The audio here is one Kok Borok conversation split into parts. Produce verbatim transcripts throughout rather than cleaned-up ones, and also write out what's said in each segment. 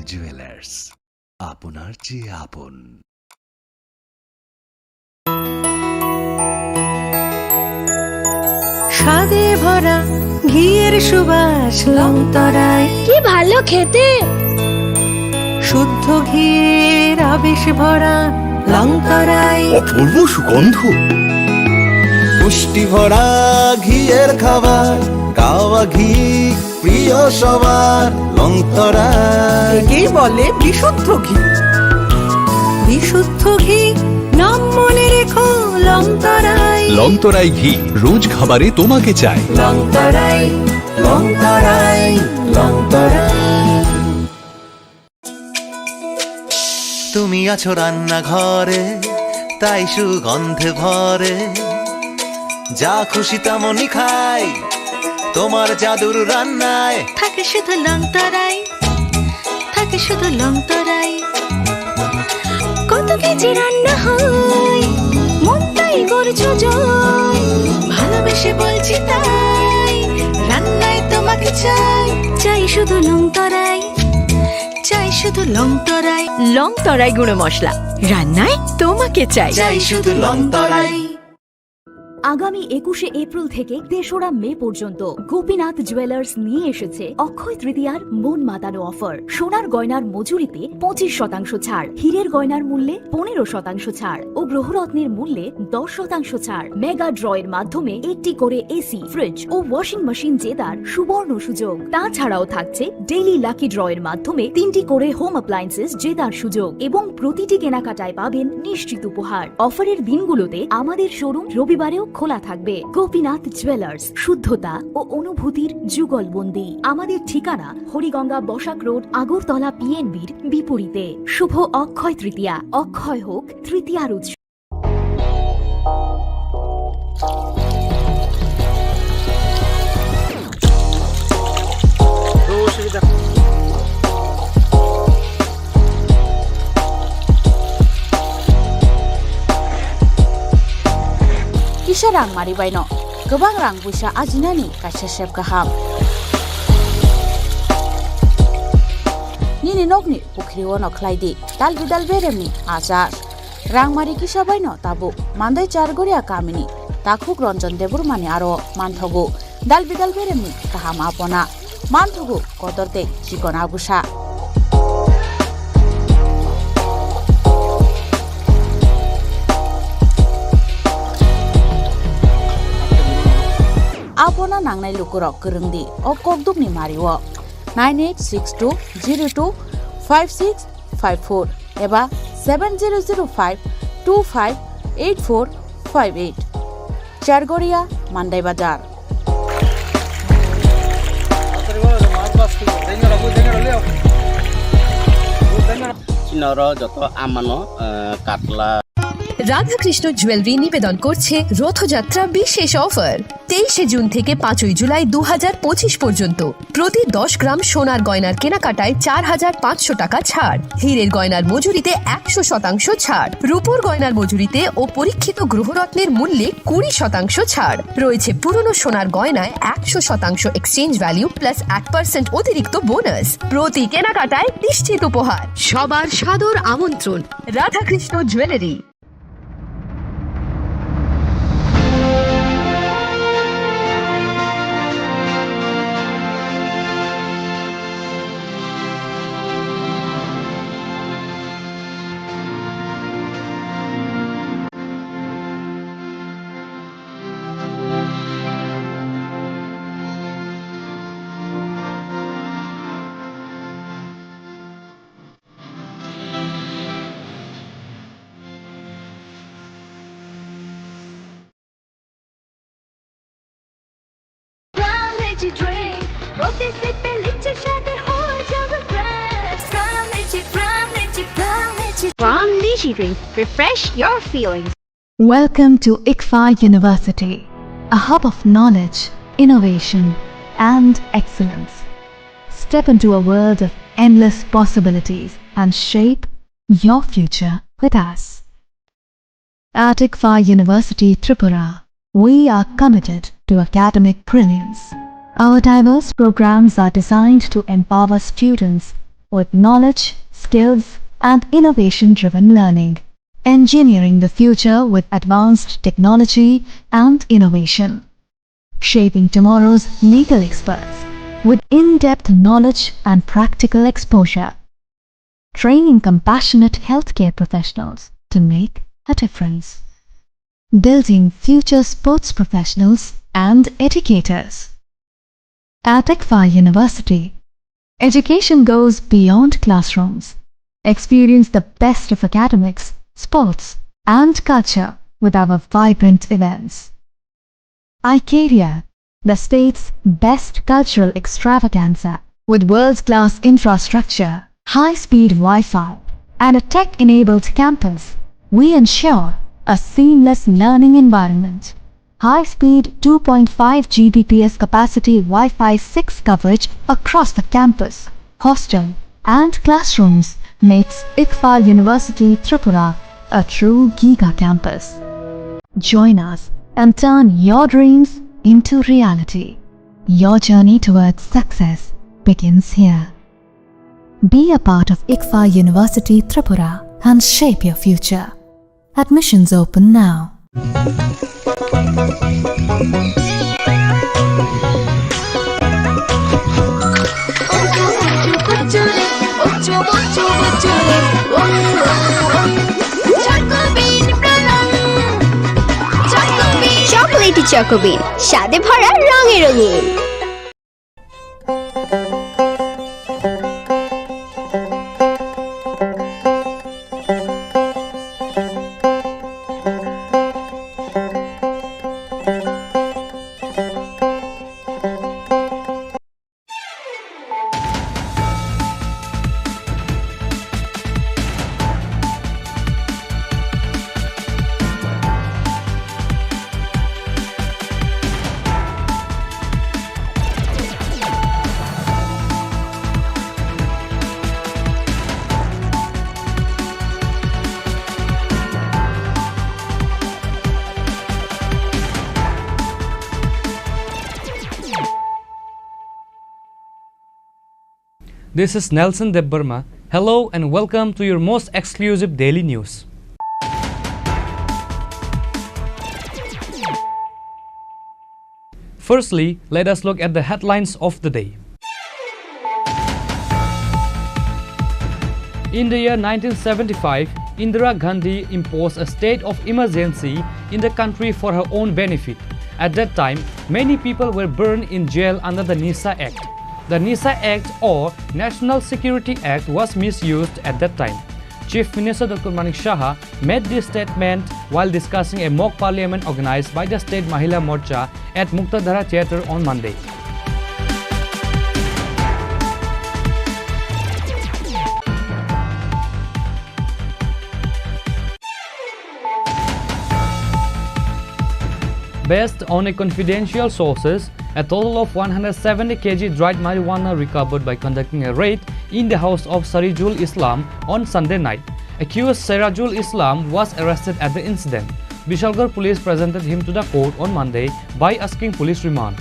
জুয়েলার্স, আপনার যে আপন। স্বাদে ভরা ঘিয়ের সুবাস লংতরাই। কি ভালো খেতে! শুদ্ধ ঘিয়ের আবেশ ভরা লংতরাই। অপূর্ব সুগন্ধ। পুষ্টি ভরা ঘিয়ের খাবার, গাওয়া ঘি প্রিয় সবার, লংতরাই। একেই বলে বিশুদ্ধ ঘি। বিশুদ্ধ ঘি, নাম মনে রেখো, লংতরাই। লংতরাই ঘি, রোজ খাবারে তোমাকে চাই। লংতরাই, লংতরাই, লংতরাই। তুমি আছো রান্নাঘরে, তাই সুগন্ধে ভরে। যা খুশি তেমনই খাই, তোমার জাদুর রান্নায়। থাকে শুধু লংতরাই, থাকে শুধু লংতরাই। কত কেজি রান্না হয়, মন তাই করছো জয়। ভালোবেসে বলছি তাই, রান্নায় তোমাকে চাই। চাই শুধু লংতরাই, চাই শুধু লংতরাই। লংতরাই গুঁড়ো মশলা, রান্নায় তোমাকে চাই। চাই শুধু লংতরাই। আগামী একুশে এপ্রিল থেকে তেসরা মে পর্যন্ত গোপীনাথ জুয়েলার্স নিয়ে এসেছে অক্ষয় তৃতীয়ার মন মাতানো অফার। সোনার গয়নার মজুরিতে পঁচিশ শতাংশ ছাড়, হীরের গয়নার মূল্যে পনেরো শতাংশ ছাড় ও গ্রহরত্নের মূল্যে দশ শতাংশ ছাড়। মেগা ড্রয়ের মাধ্যমে একটি করে এসি, ফ্রিজ ও ওয়াশিং মেশিন জেতার সুবর্ণ সুযোগ। তাছাড়াও থাকছে ডেইলি লাকি ড্রয়ের মাধ্যমে তিনটি করে হোম অ্যাপ্লায়েন্সেস জেতার সুযোগ এবং প্রতিটি কেনাকাটায় পাবেন নিশ্চিত উপহার। অফারের দিনগুলোতে আমাদের শোরুম রবিবারেও খোলা থাকবে। গোপীনাথ জুয়েলার্স, শুদ্ধতা ও অনুভূতির যুগলবন্দি। আমাদের ঠিকানা হরিগঙ্গা বসাক রোড, আগরতলা পিএনবির বিপরীতে। শুভ অক্ষয় তৃতীয়া, অক্ষয় হোক তৃতীয়ার উৎসব। Kisa rang mari baino kwbang rang puisa ajinani kaisa sep kaham. Nini nokni pukhri ono khlai di dal bidal beremni achar. Rangmari kisa baino tabuk Mandai Chargoria kamini takhuk Ranjan Debbarmani aro manthogo dal bidal beremni kaham apona, manthogo kotor tei chikon agusa. Apona nangnai lukurok kwrwng di o kokdukni mario nine eight six two zero two five six five four eba seven zero zero five two five eight four five eight. Chargoria, Mandai Bazar. Chinoro joto amano, eh, katla. Radhakrishna jewellery নিবেদন করছে রথযাত্রা বিশেষ অফার। তেইশে জুন থেকে পাঁচই জুলাই দু হাজার পঁচিশ পর্যন্ত প্রতি দশ গ্রাম সোনার গয়নার কেনাকাটায় চার হাজার পাঁচশো টাকা ছাড়, হীরের গয়নার মজুরিতে একশো শতাংশ ছাড়, রূপোর গয়নার মজুরিতে ও পরীক্ষিত গ্রহরত্নের মূল্যে কুড়ি শতাংশ ছাড় রয়েছে। পুরনো সোনার গয়নায় একশো শতাংশ এক্সচেঞ্জ ভ্যালু প্লাস এক পার্সেন্ট অতিরিক্ত বোনাস। প্রতি কেনাকাটায় নিশ্চিত উপহার। সবার সাদর আমন্ত্রণ Radhakrishna jewellery. Crown Energy Drink, প্রতি সিপে লিচ্ছে স্বাদে হয়ে যাবে fresh। Crown Energy, Crown Energy, Crown Energy। Crown Energy Drink, refresh your feelings. Welcome to ICFAI University, a hub of knowledge, innovation, and excellence. Step into a world of endless possibilities and shape your future with us. At ICFAI University Tripura, we are committed to academic brilliance. Our diverse programs are designed to empower students with knowledge, skills, and innovation-driven learning. Engineering the future with advanced technology and innovation. Shaping tomorrow's legal experts with in-depth knowledge and practical exposure. Training compassionate healthcare professionals to make a difference. Building future sports professionals and educators. At ICFAI University, education goes beyond classrooms. Experience the best of academics, sports, and culture with our vibrant events. ICARIA, the state's best cultural extravaganza, with world-class infrastructure, high-speed Wi-Fi, and a tech-enabled campus. We ensure a seamless learning environment. High-speed two point five G B P S capacity Wi-Fi six coverage across the campus, hostel, and classrooms makes ICFAI University Tripura a true giga campus. Join us and turn your dreams into reality. Your journey towards success begins here. Be a part of ICFAI University Tripura and shape your future. Admissions open now. Chocobean, Chocobean, স্বাদে ভরা রঙে রঙিন। This is Nelson Debbarma. Hello and welcome to your most exclusive daily news. Firstly, let us look at the headlines of the day. In the year nineteen seventy-five, Indira Gandhi imposed a state of emergency in the country for her own benefit. At that time, many people were burned in jail under the NISA Act. The NISA Act or National Security Act was misused at that time. Chief Minister Doctor Manik Saha made this statement while discussing a mock parliament organized by the State Mahila Morcha at Muktadhara Theatre on Monday. Based on a confidential sources, a total of one hundred seventy K G dried marijuana recovered by conducting a raid in the house of Sarijul Islam on Sunday night. Accused Sarijul Islam was arrested at the incident. Bishalgarh police presented him to the court on Monday by asking police remand.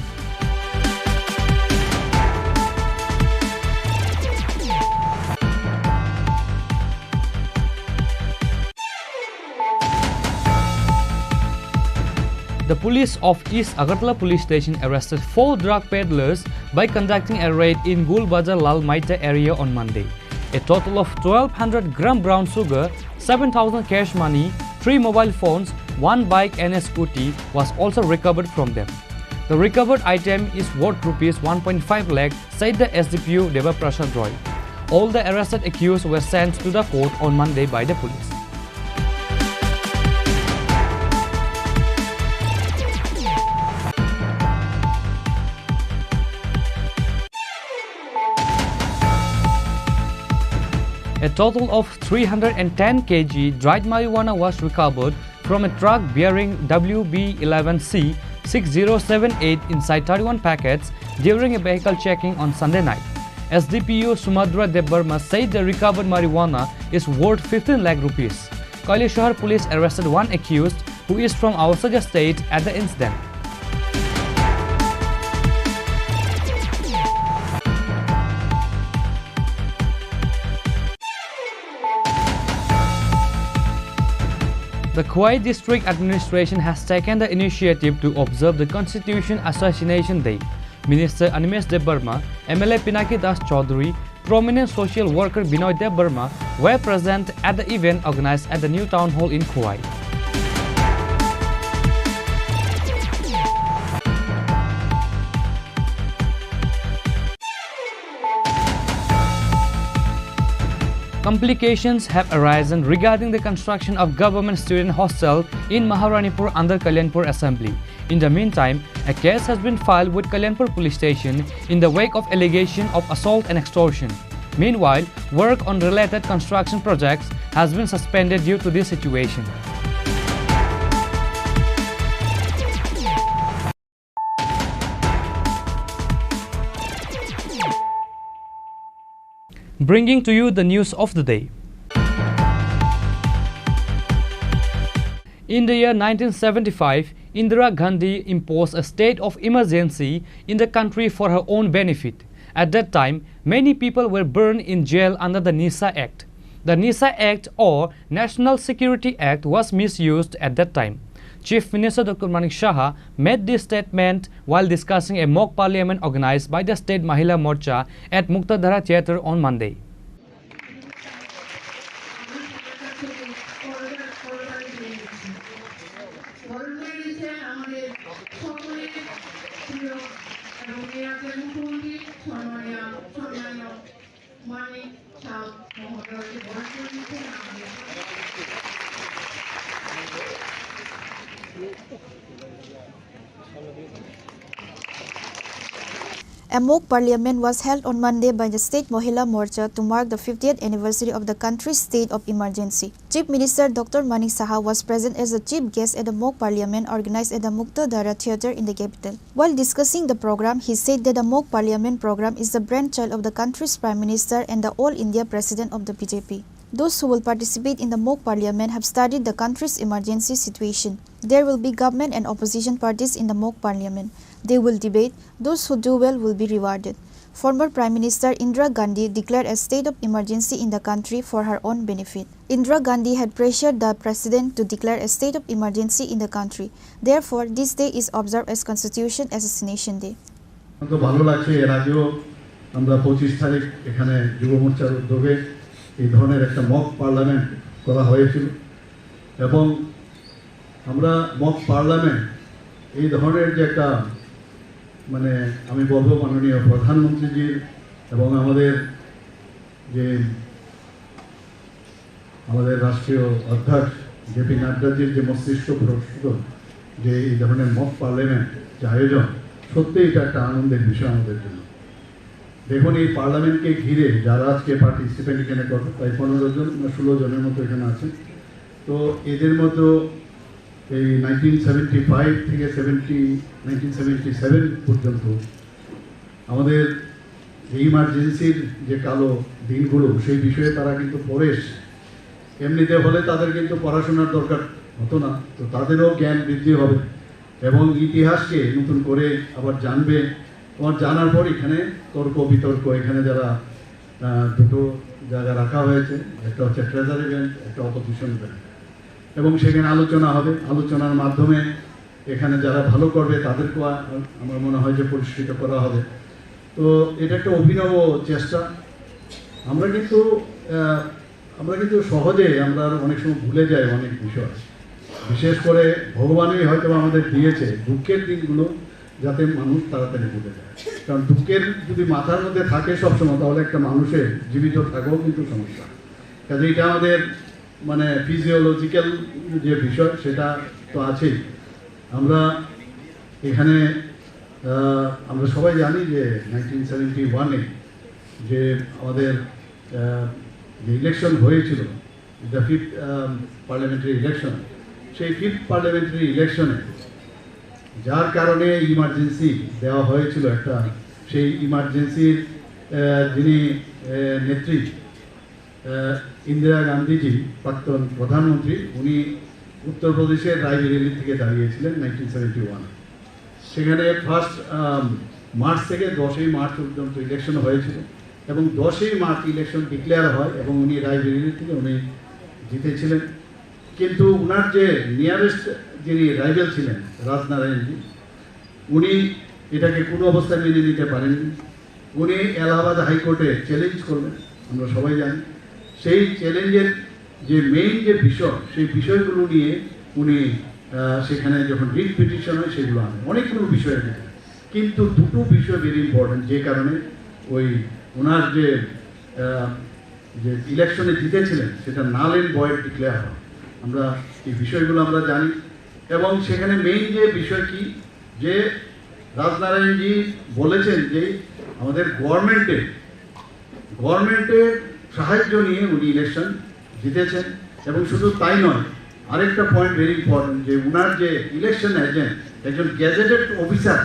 The police of East Agartala Police Station arrested four drug peddlers by conducting a raid in Gul Bazar Lal Maita area on Monday. A total of twelve hundred gram brown sugar, seven thousand cash money, three mobile phones, one bike and a scooty was also recovered from them. The recovered item is worth rupees one point five lakh, said the S D P O Deva Prasad Roy. All the arrested accused were sent to the court on Monday by the police. A total of three hundred and ten K G dried marijuana was recovered from a truck bearing W B eleven C six zero seven eight inside thirty-one packets during a vehicle checking on Sunday night. S D P O Sumadra Debbarma said the recovered marijuana is worth fifteen lakh rupees. Kailashahar police arrested one accused who is from outside the state at the incident. The Khowai District Administration has taken the initiative to observe the Constitution Assassination Day. Minister Animesh Debbarma, M L A Pinaki Das Chaudhary, prominent social worker Binoy Debbarma were present at the event organized at the new town hall in Khowai. Complications have arisen regarding the construction of government student hostel in Maharanipur under Kalyanpur Assembly. In the meantime, a case has been filed with Kalyanpur Police Station in the wake of allegation of assault and extortion. Meanwhile, work on related construction projects has been suspended due to this situation. Bringing to you the news of the day. In the year nineteen seventy-five, Indira Gandhi imposed a state of emergency in the country for her own benefit. At that time, many people were burned in jail under the NISA Act. The NISA Act or National Security Act was misused at that time. Chief Minister Doctor Manik Saha made this statement while discussing a mock parliament organized by the State Mahila Morcha at Muktadhara Theatre on Monday. A mock parliament was held on Monday by the State Mahila Morcha to mark the fiftieth anniversary of the country's state of emergency. Chief Minister Doctor Manik Saha was present as the chief guest at the mock parliament organized at the Muktadhara Theatre in the capital. While discussing the program, he said that the mock parliament program is the brainchild of the country's Prime Minister and the All India President of the B J P. Those who will participate in the mock parliament have studied the country's emergency situation. There will be government and opposition parties in the mock parliament. They will debate. Those who do well will be rewarded. Former Prime Minister Indira Gandhi declared a state of emergency in the country for her own benefit. Indira Gandhi had pressured the president to declare a state of emergency in the country. Therefore, this day is observed as Constitution Assassination Day. তো ভালো লাগছে, এর আগেও আমরা পঁচিশ তারিখ এখানে যুব মোর্চার উদ্যোগে এই ধরনের একটা মক পার্লামেন্ট করা হয়েছিল এবং আমরা মক পার্লামেন্ট এই ধরনের যে একটা, মানে, আমি বলবো মাননীয় প্রধানমন্ত্রীজির এবং আমাদের যে আমাদের রাষ্ট্রীয় অধ্যক্ষ জেপি নাড্ডাজির যে মস্তিষ্ক প্রসূত যে এই ধরনের মক পার্লামেন্ট যে আয়োজন, সত্যিই এটা একটা আনন্দের বিষয় আমাদের জন্য। দেখুন, এই পার্লামেন্টকে ঘিরে যারা আজকে পার্টিসিপেন্ট এখানে কত, প্রায় পনেরো জন না ষোলো জনের মতো এখানে আছে। তো এদের মতো এই নাইনটিন সেভেন্টি ফাইভ থেকে সেভেন্টি, নাইনটিন সেভেন্টি সেভেন পর্যন্ত আমাদের এই ইমার্জেন্সির যে কালো দিনগুলো, সেই বিষয়ে তারা কিন্তু পড়ে এসছে। এমনিতে হলে তাদের কিন্তু পড়াশোনার দরকার হতো না, তো তাদেরও জ্ঞান বৃদ্ধি হবে এবং ইতিহাসকে নতুন করে আবার জানবে। তোমার জানার পর এখানে তর্ক বিতর্ক, এখানে যারা, আহ, দুটো জায়গা রাখা হয়েছে, একটা হচ্ছে ট্রেজারি বেঞ্চ, একটা অপোজিশন বেঞ্চ, এবং সেখানে আলোচনা হবে। আলোচনার মাধ্যমে এখানে যারা ভালো করবে তাদেরকেও আ-, আমার মনে হয় যে পুরস্কৃত করা হবে। তো এটা একটা অভিনব চেষ্টা। আমরা কিন্তু, আহ, আমরা কিন্তু সহজে আমরা অনেক সময় ভুলে যাই অনেক বিষয়। বিশেষ করে ভগবানই হয়তো আমাদের দিয়েছে দুঃখের দিনগুলো যাতে মানুষ তাড়াতাড়ি ভুলে যায়। কারণ দুঃখের যদি মাথার মধ্যে থাকে সবসময়, তাহলে একটা মানুষের জীবিত থাকাও কিন্তু সমস্যা। কাজে এটা আমাদের মানে ফিজিওলজিক্যাল যে বিষয়, সেটা তো আছেই। আমরা এখানে, আহ, আমরা সবাই জানি যে নাইনটিন সেভেন্টি ওয়ানে যে আমাদের, আহ, যে ইলেকশন হয়েছিল, দ্য ফিফথ পার্লামেন্টারি ইলেকশন, সেই ফিফথ পার্লামেন্টারি ইলেকশনে যার কারণে ইমার্জেন্সি দেওয়া হয়েছিল একটা, সেই ইমার্জেন্সির, আহ, যিনি, আহ, নেত্রী, আহ, ইন্দিরা গান্ধীজি, প্রাক্তন প্রধানমন্ত্রী, উনি উত্তরপ্রদেশের রায়বেরেলি থেকে দাঁড়িয়েছিলেন নাইনটিন সেভেন্টি ওয়ান। সেখানে ফার্স্ট, আম, মার্চ থেকে দশই মার্চ পর্যন্ত ইলেকশন হয়েছিল এবং দশই মার্চ ইলেকশন ডিক্লেয়ার হয় এবং উনি রায়বেরেলি থেকে উনি জিতেছিলেন। কিন্তু ওনার যে নিয়ারেস্ট যিনি রাইভেল ছিলেন রাজনারায়ণজি, উনি এটাকে কোনো অবস্থায় মেনে নিতে পারেননি। উনি এলাহাবাদ হাইকোর্টে চ্যালেঞ্জ করলেন, আমরা সবাই জানি। সেই চ্যালেঞ্জের যে মেইন যে বিষয়, সেই বিষয়গুলো নিয়ে উনি আহ, সেখানে যখন রিট পিটিশন হয় সেগুলো আনেন, অনেকগুলো বিষয়ের ভিতরে। কিন্তু দুটো বিষয় ভেরি ইম্পর্টেন্ট, যে কারণে ওই ওনার যে আহ, যে ইলেকশনে জিতেছিলেন সেটা নাল অ্যান্ড ভয়েড ডিক্লেয়ার হয়। আমরা এই বিষয়গুলো আমরা জানি। এবং সেখানে মেইন যে বিষয় কি, যে রাজনারায়ণজি বলেছেন যে আমাদের গভর্নমেন্টে গভর্নমেন্টের সাহায্য নিয়ে উনি ইলেকশন জিতেছেন। এবং শুধু তাই নয়, আরেকটা পয়েন্ট ভেরি ইম্পর্টেন্ট, যে উনার যে ইলেকশন এজেন্ট একজন গ্যাজেটেড অফিসার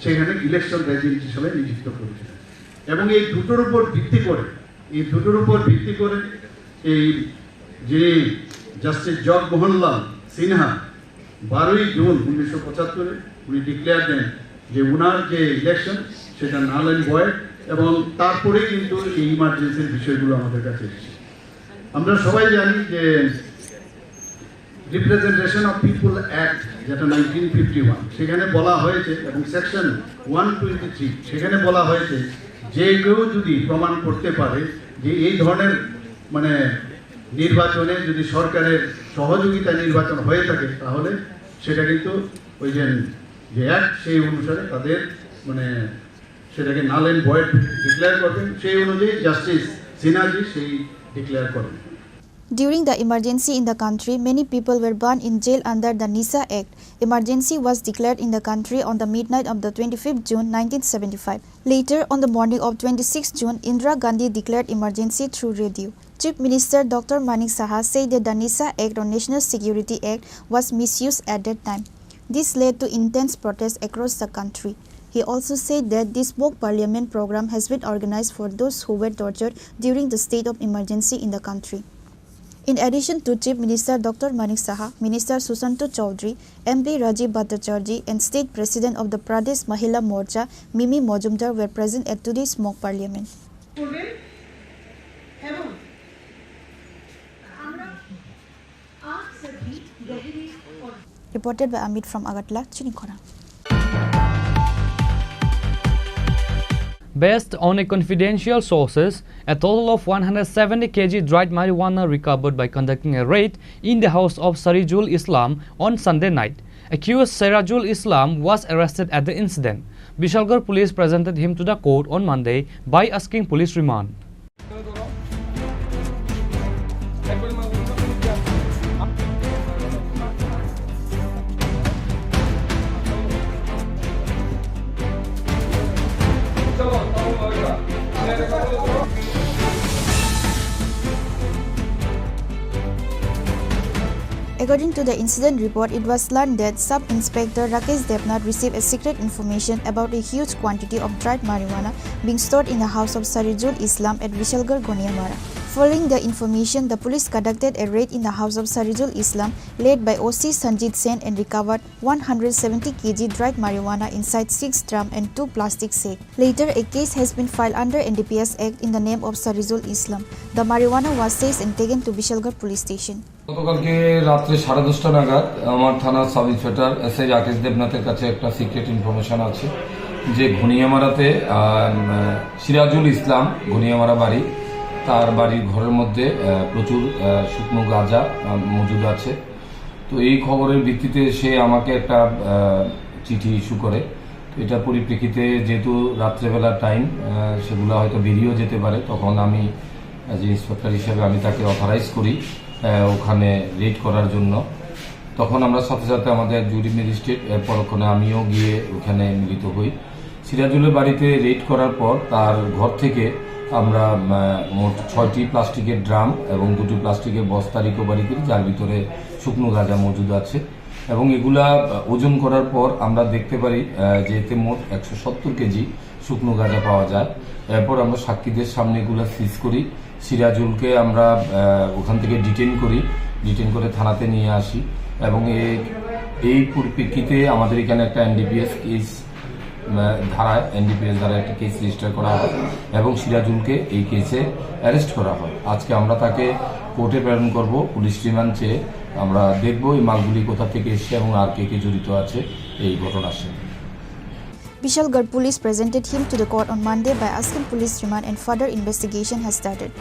সেখানে ইলেকশন এজেন্ট হিসেবে নিযুক্ত করেছিলেন। এবং এই দুটোর উপর ভিত্তি করে, এই দুটোর উপর ভিত্তি করে এই যিনি জাস্টিস জগমোহনলাল সিনহা বারোই জুন উনিশশো পঁচাত্তরে উনি ডিক্লেয়ার দেন যে উনার যে ইলেকশন সেটা নাল অ্যান্ড ভয়েড, এবং তারপরেই কিন্তু এই ইমার্জেন্সির বিষয়গুলো আমাদের কাছে এসেছে। আমরা সবাই জানি যে রিপ্রেজেন্টেশন অফ পিপল অ্যাক্ট, যেটা নাইনটিন ফিফটি ওয়ান, সেখানে বলা হয়েছে, এবং সেকশন ওয়ান টোয়েন্টি থ্রি, সেখানে বলা হয়েছে যে কেউ যদি প্রমাণ করতে পারে যে এই ধরনের মানে নির্বাচনে যদি সরকারের সহযোগিতা নির্বাচন হয়ে থাকে, তাহলে সেটা কিন্তু ওই যে যে অ্যাক্ট, সেই অনুসারে তাদের মানে সেটাকে নাল অ্যান্ড ভয়েড ডিক্লেয়ার করবেন। সেই অনুযায়ী জাস্টিস সিনহাজি সেই ডিক্লেয়ার করেন। During the emergency in the country, many people were burned in jail under the NISA Act. Emergency was declared in the country on the midnight of the twenty-fifth June nineteen seventy-five. Later, on the morning of twenty-sixth June, Indira Gandhi declared emergency through radio. Chief Minister Doctor Manik Saha said that the NISA Act or National Security Act was misused at that time. This led to intense protests across the country. He also said that this mock parliament program has been organized for those who were tortured during the state of emergency in the country. In addition to Chief Minister Doctor Manik Saha, Minister Sushanta Chowdhury, M P Rajiv Bhattacharjee and State President of the Pradesh Mahila Morcha, Mimi Mojumdar were present at today's mock parliament. Reported by Amit from Agartala, Chinikhona. Based on a confidential sources, a total of one hundred seventy kilograms dried marijuana recovered by conducting a raid in the house of Sarijul Islam on Sunday night. Accused Sarijul Islam was arrested at the incident. Bishalgarh police presented him to the court on Monday by asking police remand. According to the incident report, it was learned that Sub Inspector Rakesh Debnath received a secret information about a huge quantity of dried marijuana being stored in the house of Sarijul Islam at Vishalgarh Goniamara. Following the information, the police conducted a raid in the house of Sarijul Islam, led by O C Sanjit Sen, and recovered one hundred seventy kilograms dried marijuana inside six drum and two plastic sacks. Later, a case has been filed under N D P S Act in the name of Sarijul Islam. The marijuana was seized and taken to Vishalgarh police station. গতকালকে রাত্রে সাড়ে দশটা নাগাদ আমার থানার sub inspector S I Rakesh দেবনাথের কাছে একটা সিক্রেট ইনফরমেশন আছে যে ঘনিয়ামারাতে আহ, সিরাজুল ইসলাম, ঘনিয়ামারা বাড়ি, তার বাড়ির ঘরের মধ্যে আহ, প্রচুর আহ, শুকনো গাঁজা আহ, মজুদ আছে। তো এই খবরের ভিত্তিতে সে আমাকে একটা আহ, চিঠি ইস্যু করে। তো এটার পরিপ্রেক্ষিতে যেহেতু রাত্রেবেলা টাইম, আহ, সেগুলো হয়তো বেরিয়েও যেতে পারে, তখন আমি অ্যাজ এ ইন্সপেক্টর হিসেবে আমি তাকে অথরাইজ করি আহ, ওখানে রেড করার জন্য। তখন আমরা সাথে সাথে আমাদের জুরি ম্যাজিস্ট্রেট, এর পরক্ষণে আমিও গিয়ে ওখানে মিলিত হই। সিরাজুলের বাড়িতে রেড করার পর তার ঘর থেকে আমরা আহ, মোট ছয়টি প্লাস্টিকের ড্রাম এবং দুটি প্লাস্টিকের বস্তা রিকভারি করি, যার ভিতরে শুকনো গাঁজা মজুদ আছে। এবং এগুলা আহ, ওজন করার পর আমরা দেখতে পারি আহ, যে এতে মোট একশো সত্তর কেজি শুকনো গাঁজা পাওয়া যায়। এরপর আমরা সাক্ষীদের সামনে এগুলা সিজ করি। সিরাজুলকে আমরা আহ, ওখান থেকে ডিটেইন করি, ডিটেইন করে থানাতে নিয়ে আসি। এবং এ- এই পরিপ্রেক্ষিতে আমাদের এখানে একটা এনডিপিএস কেস আহ, ধারায়, এনডিপিএস ধারায় একটি কেস রেজিস্টার করা হয় এবং সিরাজুলকে এই কেসে অ্যারেস্ট করা হয়। আজকে আমরা তাকে কোর্টে প্রেরণ করব পুলিশ রিমান্ড চেয়ে। আমরা দেখব এই মালগুলি কোথা থেকে এসছে এবং আর কে কে জড়িত আছে এই ঘটনার সাথে। Bishalgarh police presented him to the court on Monday by asking police remand and further investigation has started.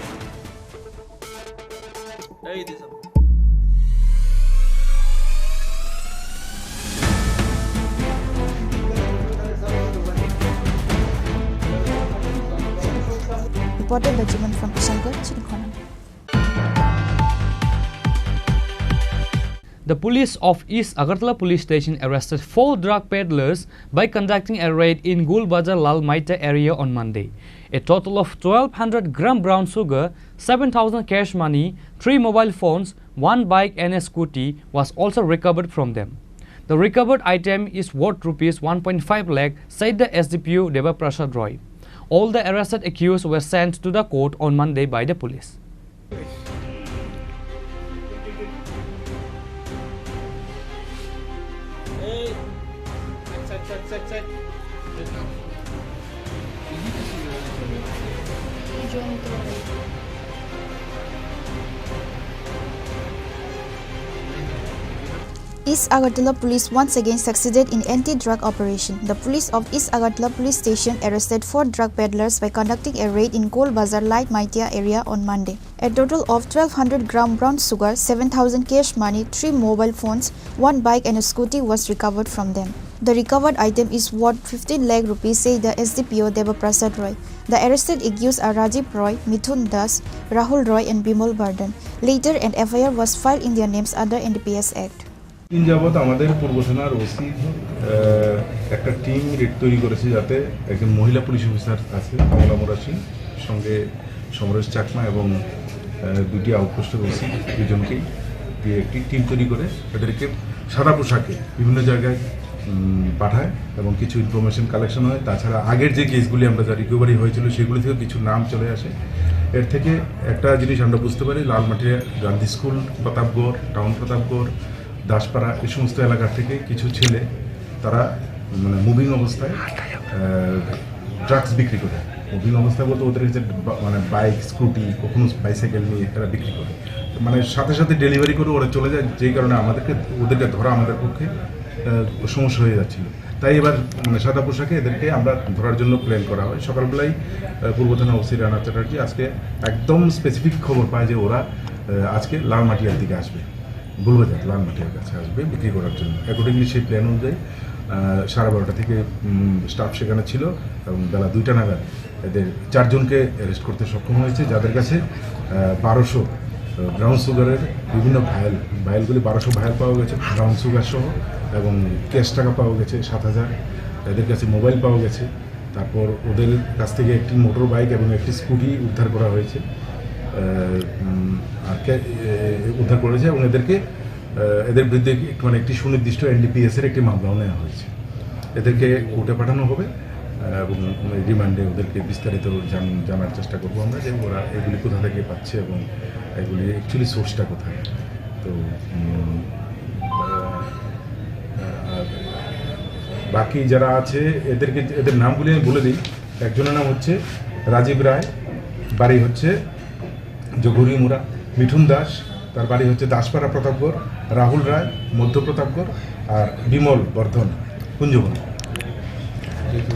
Reported by Jiman from Bishalgarh, Chinikhona. The police of East Agartala Police Station arrested four drug peddlers by conducting a raid in Gul Bazar Lal Maita area on Monday. A total of twelve hundred gram brown sugar, seven thousand cash money, three mobile phones, one bike and a scooty was also recovered from them. The recovered item is worth rupees one point five lakh, said the S D P O Deva Prasad Roy. All the arrested accused were sent to the court on Monday by the police. East Agartala police once again succeeded in anti-drug operation. The police of East Agartala police station arrested four drug peddlers by conducting a raid in Gol Bazar Light Maitia area on Monday. A total of twelve hundred gram brown sugar, seven thousand cash money, three mobile phones, one bike and a scooty was recovered from them. The recovered item is worth fifteen lakh rupees, said the S D P O Deva Prasad Roy. The arrested accused are Rajiv Roy, Mithun Das, Rahul Roy and Bimal Bardhan. Later, an F I R was filed in their names under N D P S Act. দিন যাবত আমাদের পূর্ব থানার ওসি একটা team red তৈরি করেছে, যাতে একজন মহিলা পুলিশ অফিসার আছে কমলা মুরাশি, সঙ্গে সমরেশ চাকমা এবং আহ, দুটি আউটপোস্টের ওসি, দুজনকেই দিয়ে একটি টিম তৈরি করে এদেরকে সাদা পোশাকে বিভিন্ন জায়গায় উম, পাঠায় এবং কিছু ইনফরমেশন কালেকশন হয়। তাছাড়া আগের যে কেসগুলি আমরা যা রিকভারি হয়েছিল, সেগুলি থেকে কিছু নাম চলে আসে। এর থেকে একটা জিনিস আমরা বুঝতে পারি, লালমাটিয়া, গান্ধী স্কুল, প্রতাপগড়, টাউন প্রতাপগড়, দাসপাড়া, এই সমস্ত এলাকা থেকে কিছু ছেলে, তারা মানে মুভিং অবস্থায় ড্রাগস বিক্রি করে। মুভিং অবস্থা বলতে ওদের কাছে বা-, মানে বাইক, স্কুটি, কখনো বাইসাইকেল নিয়ে তারা বিক্রি করে। তো মানে সাথে সাথে ডেলিভারি করে ওরা চলে যায়, যেই কারণে আমাদেরকে, ওদেরকে ধরা আমাদের পক্ষে আহ, সমস্যা হয়ে যাচ্ছিল। তাই এবার মানে সাদা পোশাকে এদেরকে আমরা ধরার জন্য প্ল্যান করা হয়। সকালবেলায় আহ, পূর্ব থানা ওসি রানা চ্যাটার্জি আজকে একদম স্পেসিফিক খবর পায় যে ওরা আহ, আজকে লালমাটিয়ার দিকে আসবে, গোলবাজার লালমাটিয়ার কাছে আসবে বিক্রি করার জন্য। অ্যাকর্ডিংলি সেই প্ল্যান অনুযায়ী আহ, সাড়ে বারোটা থেকে উম, স্টাফ সেখানে ছিল এবং বেলা দুইটা নাগাদ এদের চারজনকে অ্যারেস্ট করতে সক্ষম হয়েছে, যাদের কাছে আহ, বারোশো ব্রাউন সুগারের বিভিন্ন ভায়াল, ভায়ালগুলি বারোশো ভায়াল পাওয়া গেছে ব্রাউন সুগার সহ, এবং ক্যাশ টাকা পাওয়া গেছে সাত হাজার। এদের কাছে মোবাইল পাওয়া গেছে। তারপর ওদের কাছ থেকে একটি মোটর বাইক এবং একটি স্কুটি উদ্ধার করা হয়েছে। আহ, উম, আর ক্যা-, এ, উদ্ধার করেছে এবং এদেরকে, আহ, এদের বিরুদ্ধে একটি, মানে, একটি সুনির্দিষ্ট এনডিপিএস এর একটি মামলাও নেওয়া হয়েছে। এদেরকে কোর্টে পাঠানো হবে, আহ, এবং রিমান্ডে ওদেরকে বিস্তারিত জান-, জানার চেষ্টা করবো আমরা যে ওরা এগুলি কোথা থেকে পাচ্ছে এবং এগুলি অ্যাকচুয়ালি সোর্সটা কোথায়। তো, উম, আহ, আর বাকি যারা আছে এদেরকে, এদের নামগুলি আমি বলে দিই। একজনের নাম হচ্ছে রাজীব রায়, বাড়ি হচ্ছে জগুরিমুড়া। মিঠুন দাস, তার বাড়ি হচ্ছে দাসপাড়া প্রতাপগড়। রাহুল রায়, মধ্য প্রতাপগড়। আর বিমল বর্ধন, কুঞ্জবন।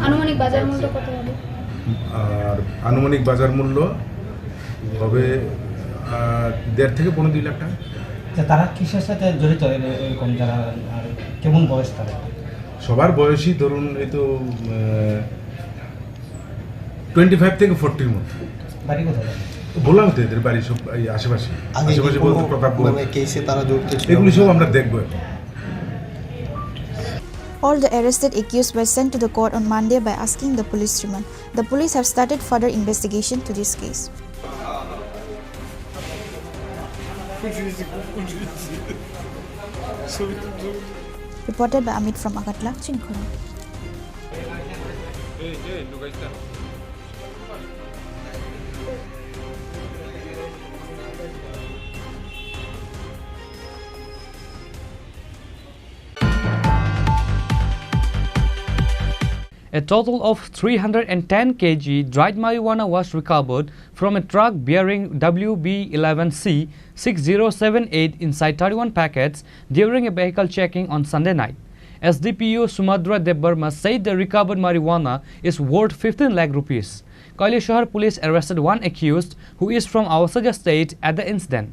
আনুমানিক বাজার মূল্য কত হবে? আর আনুমানিক বাজার মূল্য হবে, আহ, দেড় থেকে পৌনে দুই লাখ টাকা। তা তারা কিসের সাথে জড়িত, এর-, এরকম যারা, আর কেমন বয়স তারা? সবার বয়সই ধরুন এই তো, আহ, টোয়েন্টি ফাইভ থেকে ফর্টির মধ্যে। বাড়ি কোথায়? বললাম তো, এদের বাড়ি সব এই আশেপাশে। আগে কি আশেপাশে বলতে কোনো প্রতাপগড়। মানে কেসে তারা জড়িত ছিল? এগুলি সব আমরা দেখবো এখন। All the arrested accused were sent to the court on Monday by asking the police remand. The police have started further investigation to this case. Reported by Amit from Agartala, Chinikhona. A total of three hundred ten kilograms dried marijuana was recovered from a truck bearing W B eleven C six zero seven eight inside thirty-one packets during a vehicle checking on Sunday night. S D P O Sumudra Debbarma said the recovered marijuana is worth fifteen lakh rupees. Kailashahar police arrested one accused who is from Awasajia state at the incident.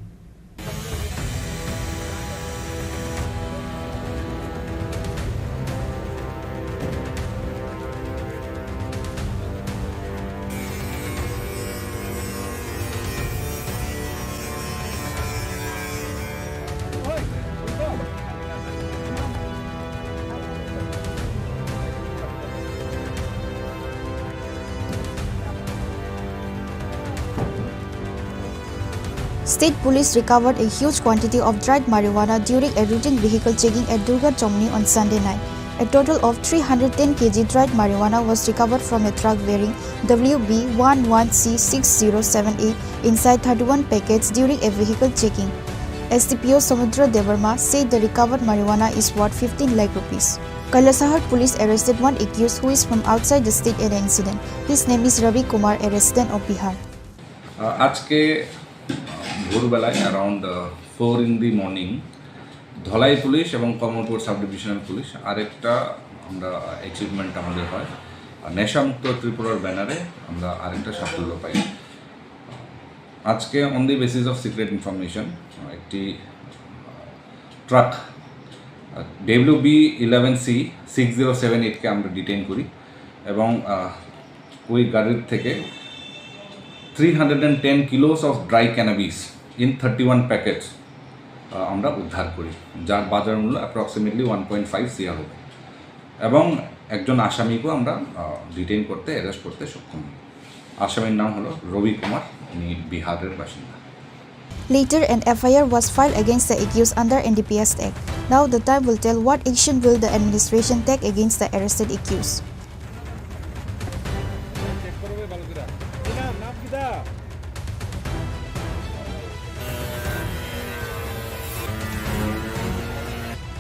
State Police recovered a huge quantity of dried marijuana during a routine vehicle checking at Durga Chomni on Sunday night. A total of three hundred ten kilograms dried marijuana was recovered from a truck bearing W B one one C six zero seven eight inside thirty-one packets during a vehicle checking. S D P O Samudra Debbarma said the recovered marijuana is worth fifteen lakh rupees. Kailasahar police arrested one accused who is from outside the state at the incident. His name is Ravi Kumar, a resident of Bihar. আহ, আজকে ভোরবেলায় around four in the morning Dhalai police এবং Kamalpur sub divisional police আরেকটা আমরা অ্যাচিভমেন্ট আমাদের হয়। আর নেশামুক্ত ত্রিপুরার ব্যানারে আমরা আরেকটা সাফল্য পাই। আজকে on the basis of secret information একটি truck W B eleven C six zero seven eight কে আমরা ডিটেইন করি এবং আহ, ওই গাড়ির থেকে three hundred and ten kilos of dry cannabis in thirty-one packets আমরা উদ্ধার করি, যার বাজার মূল্য approximately one point five CR হবে এবং একজন আসামিকেও আমরা ডিটেইন করতে, অ্যারেস্ট করতে সক্ষম হই। আসামির নাম হলো রবি কুমার, উনি বিহারের বাসিন্দা। Later, an F I R was filed against the accused under N D P S Act. Now, the time will tell what action will the administration take against the arrested accused.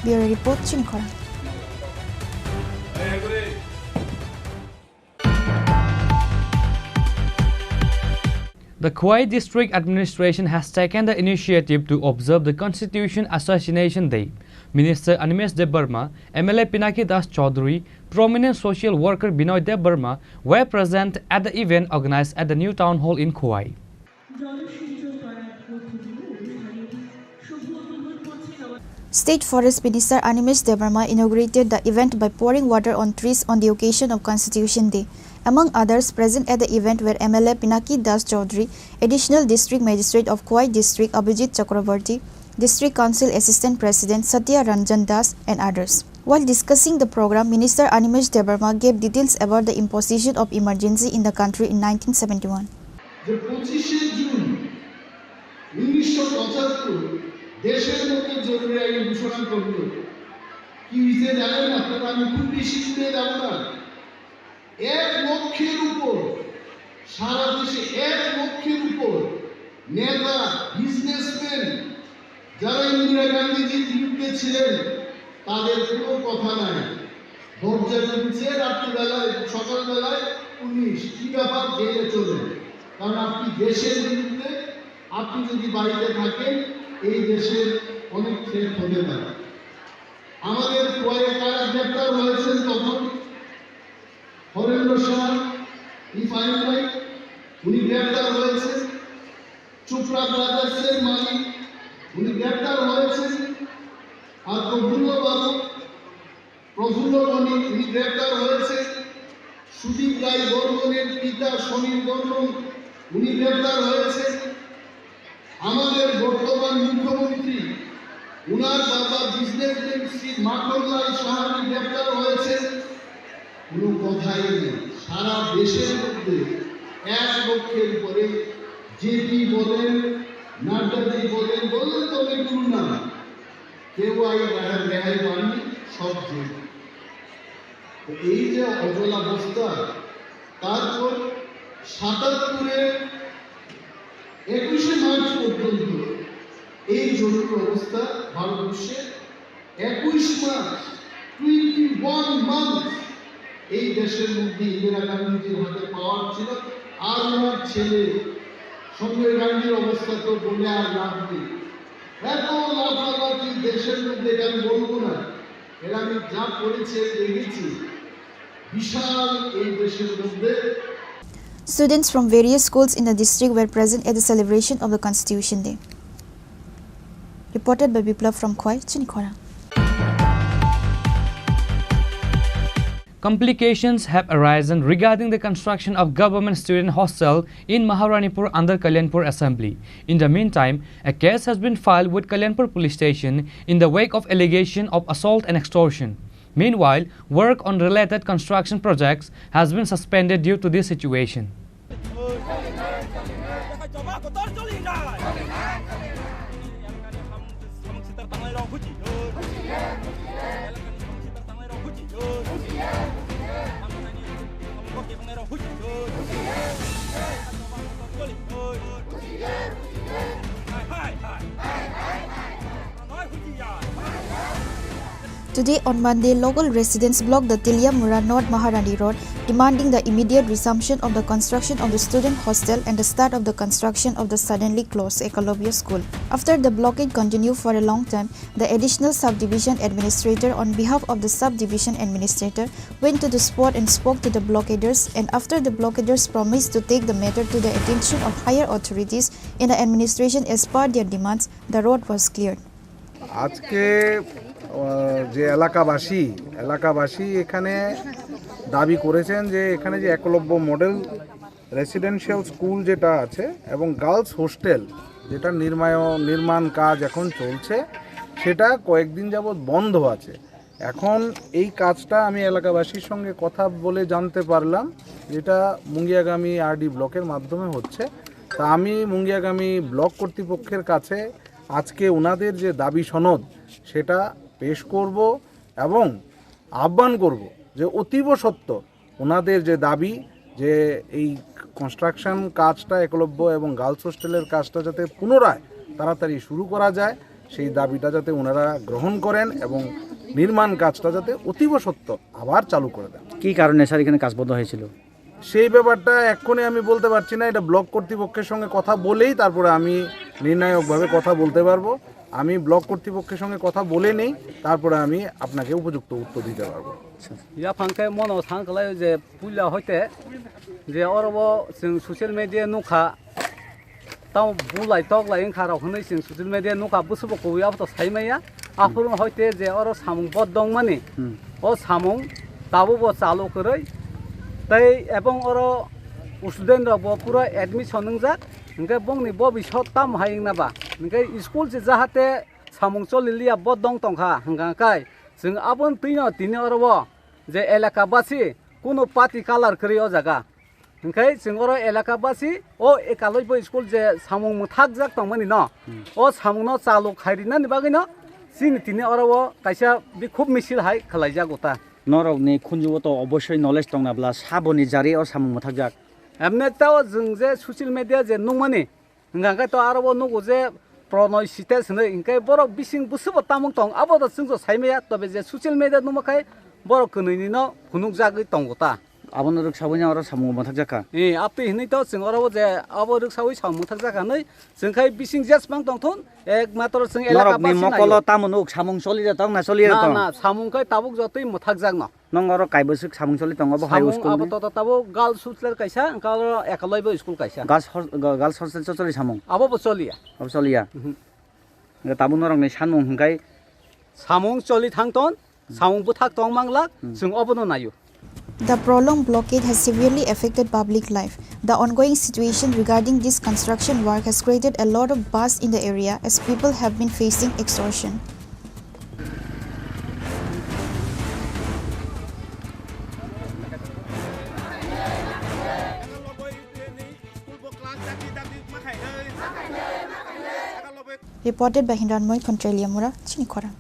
Bureau Report, Chini Khorang. The Khowai District Administration has taken the initiative to observe the Constitution Assassination Day. Minister Animesh Debbarma, M L A Pinaki Das Chaudhary, prominent social worker Binoy Debbarma were present at the event organized at the new town hall in Khowai. State Forest Minister Animesh Debbarma inaugurated the event by pouring water on trees on the occasion of Constitution Day. Among others present at the event were M L A Pinaki Das Chaudhary, Additional District Magistrate of Khowai District Abhijit Chakraborty, District Council Assistant President Satya Ranjan Das, and others. While discussing the program, Minister Animesh Debbarma gave details about the imposition of emergency in the country in nineteen seventy-one. যে পঁচিশে জুন উনিশশো পঁচাত্তর দেশের মধ্যে জরুরি আইন ঘোষণা করল। কি হয়েছে জানেন আপনারা? আমি খুব বেশি দূরে যাব না। এক লক্ষের উপর, সারা দেশে এক লক্ষের উপর নেতা, বিজনেসম্যান, যারা ইন্দিরা গান্ধীজির বিরুদ্ধে ছিলেন, তাদের কোনো কথা নাই। দরজা খুলছে রাত্রিবেলায়, সকালবেলায় পুলিশ, কি ব্যাপার, জেলে চলে। কারণ আপনি দেশের বিরুদ্ধে, আপনি যদি বাড়িতে থাকেন, এই দেশের অনেক থ্রেট হতে পারে। আমাদের কয়েক কারা গ্রেপ্তার হয়েছেন তখন, হরেন্দ্র শাহ, ই ফাইন ভাই, উনি গ্রেপ্তার হয়েছেন। চোপড়া ব্রাদার্সের মালিক, উনি গ্রেপ্তার হয়েছেন। আর প্রফুল্ল বাবু, প্রফুল্ল বণিক, উনি গ্রেপ্তার হয়েছেন। সুদীপ রায় বর্মনের পিতা সমীর বর্মন, উনি গ্রেপ্তার হয়েছেন। আমাদের বর্তমান মুখ্যমন্ত্রী, উনার বাবা বিজনেসম্যান শ্রী মাখনলাল সাহানি গ্রেপ্তার হয়েছেন। কোনো কথাই নেই। সারা দেশের মধ্যে এক লক্ষের উপরে জেপি বলেন, নাড্ডাজি বলেন, বললেন তো অনেকগুলো নাম, কেউ আই রেহাই, রেহাই পাননি, সব জেল। তো এই যে অচলাবস্থা, তারপর সাতাত্তরে একুশে মার্চ পর্যন্ত এই জরুরি অবস্থা ভারতবর্ষে একুশ মাস, টোয়েন্টি ওয়ান মান্থ এই দেশের মধ্যে ইন্দিরা গান্ধীজির হাতে পাওয়ার ছিল, আর ওনার ছেলে সঞ্জয় গান্ধীর অবস্থা তো বলে আর লাভ নেই। এত লাফালাফি দেশের মধ্যে, এটা আমি বলবো না, এটা আমি যা পড়েছি, আমি দেখেছি, বিশাল এই দেশের মধ্যে। Students from various schools in the district were present at the celebration of the Constitution Day. Reported by Biplab from Khowai, Chini Khorang. Complications have arisen regarding the construction of government student hostel in Maharanipur under Kalyanpur Assembly. In the meantime, a case has been filed with Kalyanpur Police Station in the wake of allegation of assault and extortion. Meanwhile, work on related construction projects has been suspended due to this situation. Today on Monday, local residents blocked the Teliamura North Maharani Road, demanding the immediate resumption of the construction of the student hostel and the start of the construction of the suddenly closed Eklavya School. After the blockade continued for a long time, the additional subdivision administrator, on behalf of the subdivision administrator, went to the spot and spoke to the blockaders, and after the blockaders promised to take the matter to the attention of higher authorities in the administration as per their demands, the road was cleared. আজকে আহ, যে এলাকাবাসী এলাকাবাসী এখানে দাবি করেছেন যে এখানে যে একলব্য মডেল রেসিডেন্সিয়াল স্কুল যেটা আছে এবং গার্লস হোস্টেল যেটা নির্মায় নির্মাণ কাজ এখন চলছে, সেটা কয়েকদিন যাবৎ বন্ধ আছে। এখন এই কাজটা আমি এলাকাবাসীর সঙ্গে কথা বলে জানতে পারলাম, যেটা মুঙ্গিয়াগামী আরডি ব্লকের মাধ্যমে হচ্ছে। তা আমি মুঙ্গিয়াগামী ব্লক কর্তৃপক্ষের কাছে আজকে ওনাদের যে দাবি সনদ, সেটা পেশ করব এবং আহ্বান করব যে অতীব সত্বর ওনাদের যে দাবি, যে এই কনস্ট্রাকশন কাজটা একলব্য এবং গার্লস হোস্টেলের কাজটা যাতে পুনরায় তাড়াতাড়ি শুরু করা যায়, সেই দাবিটা যাতে ওনারা গ্রহণ করেন এবং নির্মাণ কাজটা যাতে অতীব সত্বর আবার চালু করে দেন। কি কারণে স্যার এখানে কাজ বন্ধ হয়েছিল? সেই ব্যাপারটা এক্ষুনি আমি বলতে পারছি না, এটা ব্লক কর্তৃপক্ষের সঙ্গে কথা বলেই তারপরে আমি নির্ণায়কভাবে কথা বলতে পারবো। আমি ব্লক কর্তৃপক্ষের সঙ্গে কথা বলে নেই, তারপরে আমি আপনাকে উপযুক্ত উত্তর দিতে পারবো। Yaphang khe mono thang kwlai je puila hoite je oro bo chwng social media nukha, tamo bulai toklai wngkha rok hwnwi chwng social media nukha, bwswkbo kubui abo to sai maya. Aphuru hoite je oro samung bodong mani, Hmm. o samung tabukbo chalu kwrwi tei ebong oro student rokbo pura admission wngjak, hwnkhe bongni bobisot tamo hai wngna ba, hwnkhe school se jahate samung choli liya bodong tongkha hwnkha kai chwng aboni twino tini oro o je elaka basi kunu party colour kwrwi o jaga. Hwnkhe chwng oro elaka basi o Eklavya school je samung mwthakjak tongmani no, Hmm. o samungno chalu khai rinani bagwino chini tini oro o kaisa bikhub misil hai khwlaijago ta. Norokni khunjugo to obossoi knowledge tongna bla saboni jari o samung mwthakjak. Emne tao chwng je social media je nukmani, hwnkha khe to aro bo nugo je Pronoy Site hinwi, hwnkhe borok bising bwswkbo tamung tong, abo to chwngso saimaya, tobe je social media nukma khai borok kwnwini no phunukjagwi tongo ta. Abono rwksawi no oro samung mwthakjak kha. Eh, aptwi hinwi to chwng oro bo je abo rwksawi samung mwthakjak kha hinwi, chwng khai bising jesmang tongthun, ekmatro chwng elaka Norokni basi mokolo naio. Tamo nuk samung choli de tong na choli de Na, tong? Na, samung khai tabuk jotoi mwthakjak no. Nong oro kaibwswk samung choli tongo bo hai Samung school abo ni? Toto tabuk girls hostel kaisa, hwnkhe oro Eklavya school kaisa. Girls hos-, ga-, girls hostel cho choli samung? Abo bo choliya. Abo choliya? Mhm. Hwnkhe tabuk norokni sanmung hwnkhe? Samung choli thangton, samung bwthak tong manglak, Hmm. chwng obono naio. The prolonged blockade has severely affected public life. The ongoing situation regarding this construction work has created a lot of buzz in the area as people have been facing extortion. Reported by Hindranmoi Kontrelia Mura, Chini Khorang.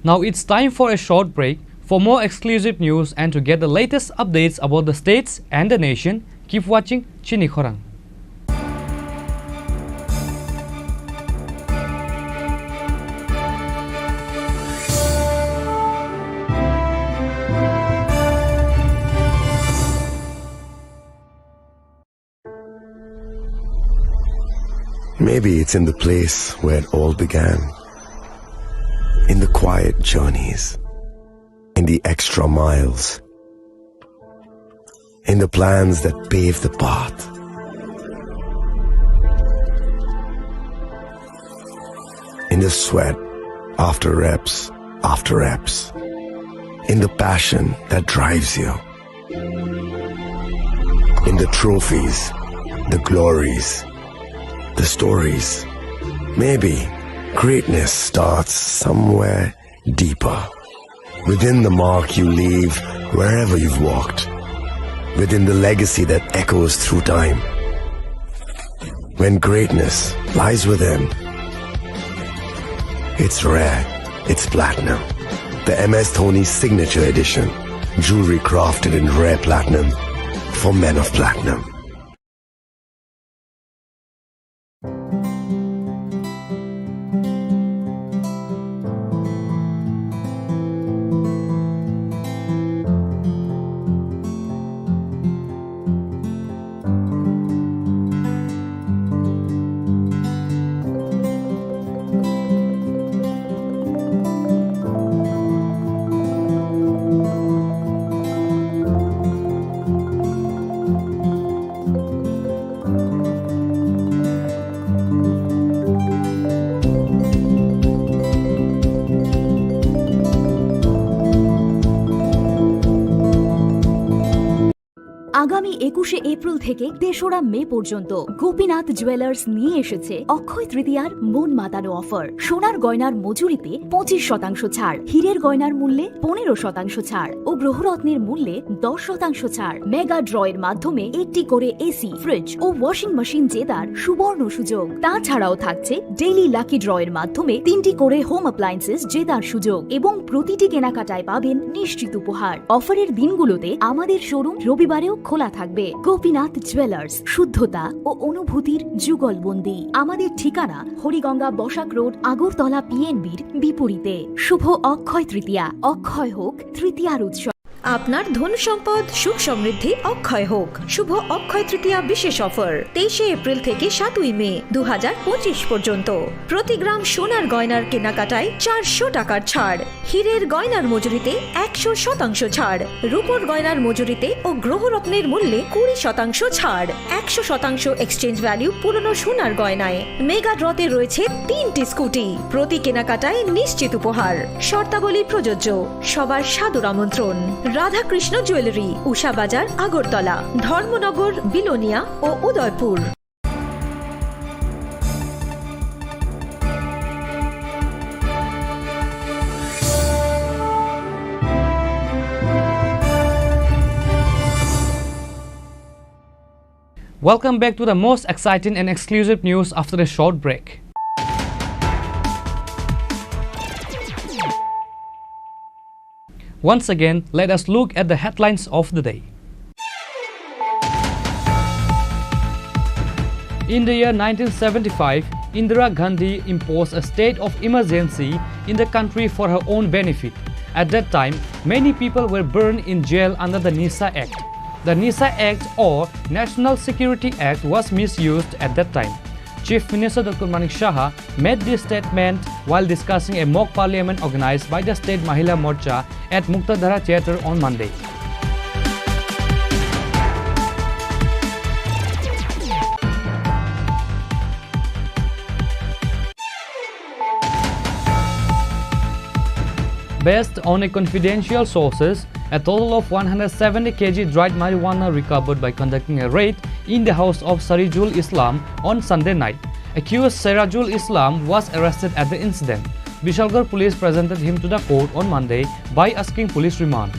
Now it's time for a short break. For more exclusive news and to get the latest updates about the states and the nation, keep watching Chini Khorang. Maybe it's in the place where it all began. In the quiet journeys, in the extra miles, in the plans that pave the path, in the sweat after reps, after reps, in the passion that drives you, in the trophies, the glories, the stories. Maybe greatness starts somewhere deeper, within the mark you leave wherever you've walked, within the legacy that echoes through time. When greatness lies within, it's rare, it's platinum. The M S Dhoni Signature Edition, jewelry crafted in rare platinum for men of platinum. আগামী একুশে এপ্রিল থেকে তেসরা মে পর্যন্ত গোপীনাথ জুয়েলার্স নিয়ে এসেছে অক্ষয় তৃতীয়ার মন মাতানো অফার। সোনার গয়নার মজুরিতে পঁচিশ শতাংশ ছাড়, হীরের গয়নার মূল্যে পনেরো শতাংশ ছাড় ও গ্রহরত্নের মূল্যে দশ শতাংশ ছাড়। মেগা ড্রয়ের মাধ্যমে একটি করে এসি, ফ্রিজ ও ওয়াশিং মেশিন জেতার সুবর্ণ সুযোগ। তাছাড়াও থাকছে ডেইলি লাকি ড্রয়ের মাধ্যমে তিনটি করে হোম অ্যাপ্লায়েন্সেস জেতার সুযোগ এবং প্রতিটি কেনাকাটায় পাবেন নিশ্চিত উপহার। অফারের দিনগুলোতে আমাদের শোরুম রবিবারেও খোলা থাকবে। গোপীনাথ জুয়েলার্স, শুদ্ধতা ও অনুভূতির যুগলবন্দি। আমাদের ঠিকানা হরিগঙ্গা বসাক রোড, আগরতলা পিএনবির বিপরীতে। শুভ অক্ষয় তৃতীয়া, অক্ষয় হোক তৃতীয়ার উৎসব। আপনার ধন সম্পদ সুখ সমৃদ্ধি অক্ষয় হোক। শুভ অক্ষয় তৃতীয়া বিশেষ অফার, তেইশে এপ্রিল থেকে সাতই মে দু হাজার পঁচিশ পর্যন্ত। প্রতি গ্রাম সোনার গয়নার কেনাকাটায় চারশো টাকার ছাড়, হীরের গয়নার মজুরিতে একশো শতাংশ ছাড়, রূপোর গয়নার মজুরিতে ও গ্রহরত্নের মূল্যে কুড়ি শতাংশ ছাড়, একশো শতাংশ এক্সচেঞ্জ ভ্যালু পুরনো সোনার গয়নায়। মেগা ড্রতে রয়েছে তিনটি স্কুটি, প্রতি কেনাকাটায় নিশ্চিত উপহার। শর্তাবলী প্রযোজ্য। সবার সাদর আমন্ত্রণ। রাধাকৃষ্ণ জুয়েলারি, উষা বাজার, আগরতলা, ধর্মনগর, বিলোনিয়া ও Udaipur. Welcome back to the most exciting and exclusive news after a short break. Once again, let us look at the headlines of the day. In the year nineteen seventy-five, Indira Gandhi imposed a state of emergency in the country for her own benefit. At that time, many people were burned in jail under the NISA Act. The NISA Act or National Security Act was misused at that time. Chief Minister Doctor Manik Saha made this statement while discussing a mock parliament organized by the State Mahila Morcha at Muktadhara Theatre on Monday. Based on a confidential sources, a total of one hundred seventy kilograms dried marijuana recovered by conducting a raid in the house of Sarijul Islam on Sunday night. Accused Sarijul Islam was arrested at the incident. Bishalgarh police presented him to the court on Monday by asking police remand.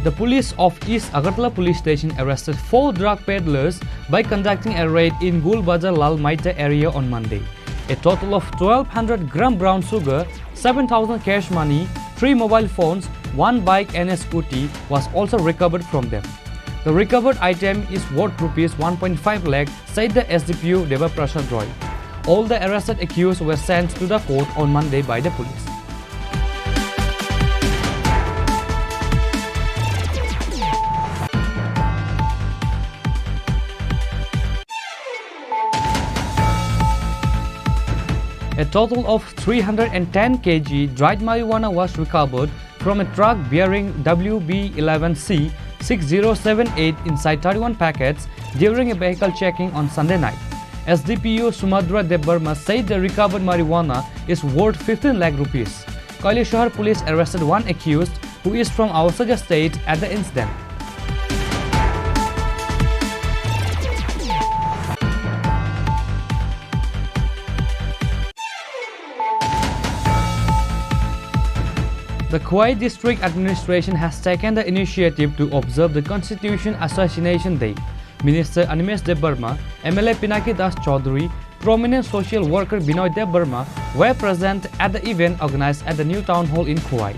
The police of East Agartala Police Station arrested four drug peddlers by conducting a raid in Gul Bazar Lal Maita area on Monday. A total of twelve hundred gram brown sugar, seven thousand cash money, three mobile phones, one bike and a scooty was also recovered from them. The recovered item is worth rupees one point five lakh, said the S D P O Deva Prasad Roy. All the arrested accused were sent to the court on Monday by the police. A total of three hundred and ten kilogram dried marijuana was recovered from a truck bearing W B eleven C six zero seven eight inside thirty-one packets during a vehicle checking on Sunday night. S D P O Sumadra Debbarma said the recovered marijuana is worth fifteen lakh rupees. Kailashahar police arrested one accused who is from Awasakha state at the incident. The Khowai District Administration has taken the initiative to observe the Constitution Assassination Day. Minister Animesh Debbarma, M L A Pinaki Das Chaudhary, prominent social worker Binoy Debbarma were present at the event organized at the new town hall in Khowai.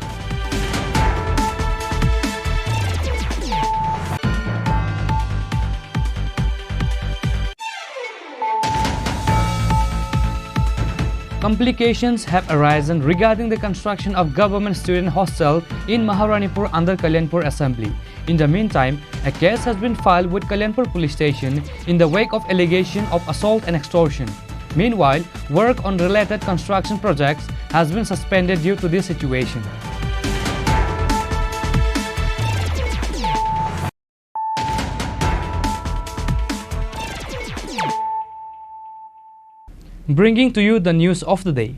Complications have arisen regarding the construction of government student hostel in Maharanipur under Kalyanpur Assembly. In the meantime, a case has been filed with Kalyanpur Police Station in the wake of allegation of assault and extortion. Meanwhile, work on related construction projects has been suspended due to this situation. Bringing to you the news of the day.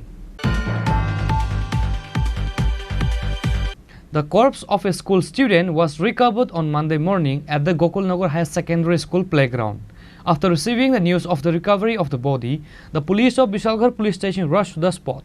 The corpse of a school student was recovered on Monday morning at the Gokulnagar Higher Secondary School playground. After receiving the news of the recovery of the body, the police of Bishalgarh Police Station rushed to the spot.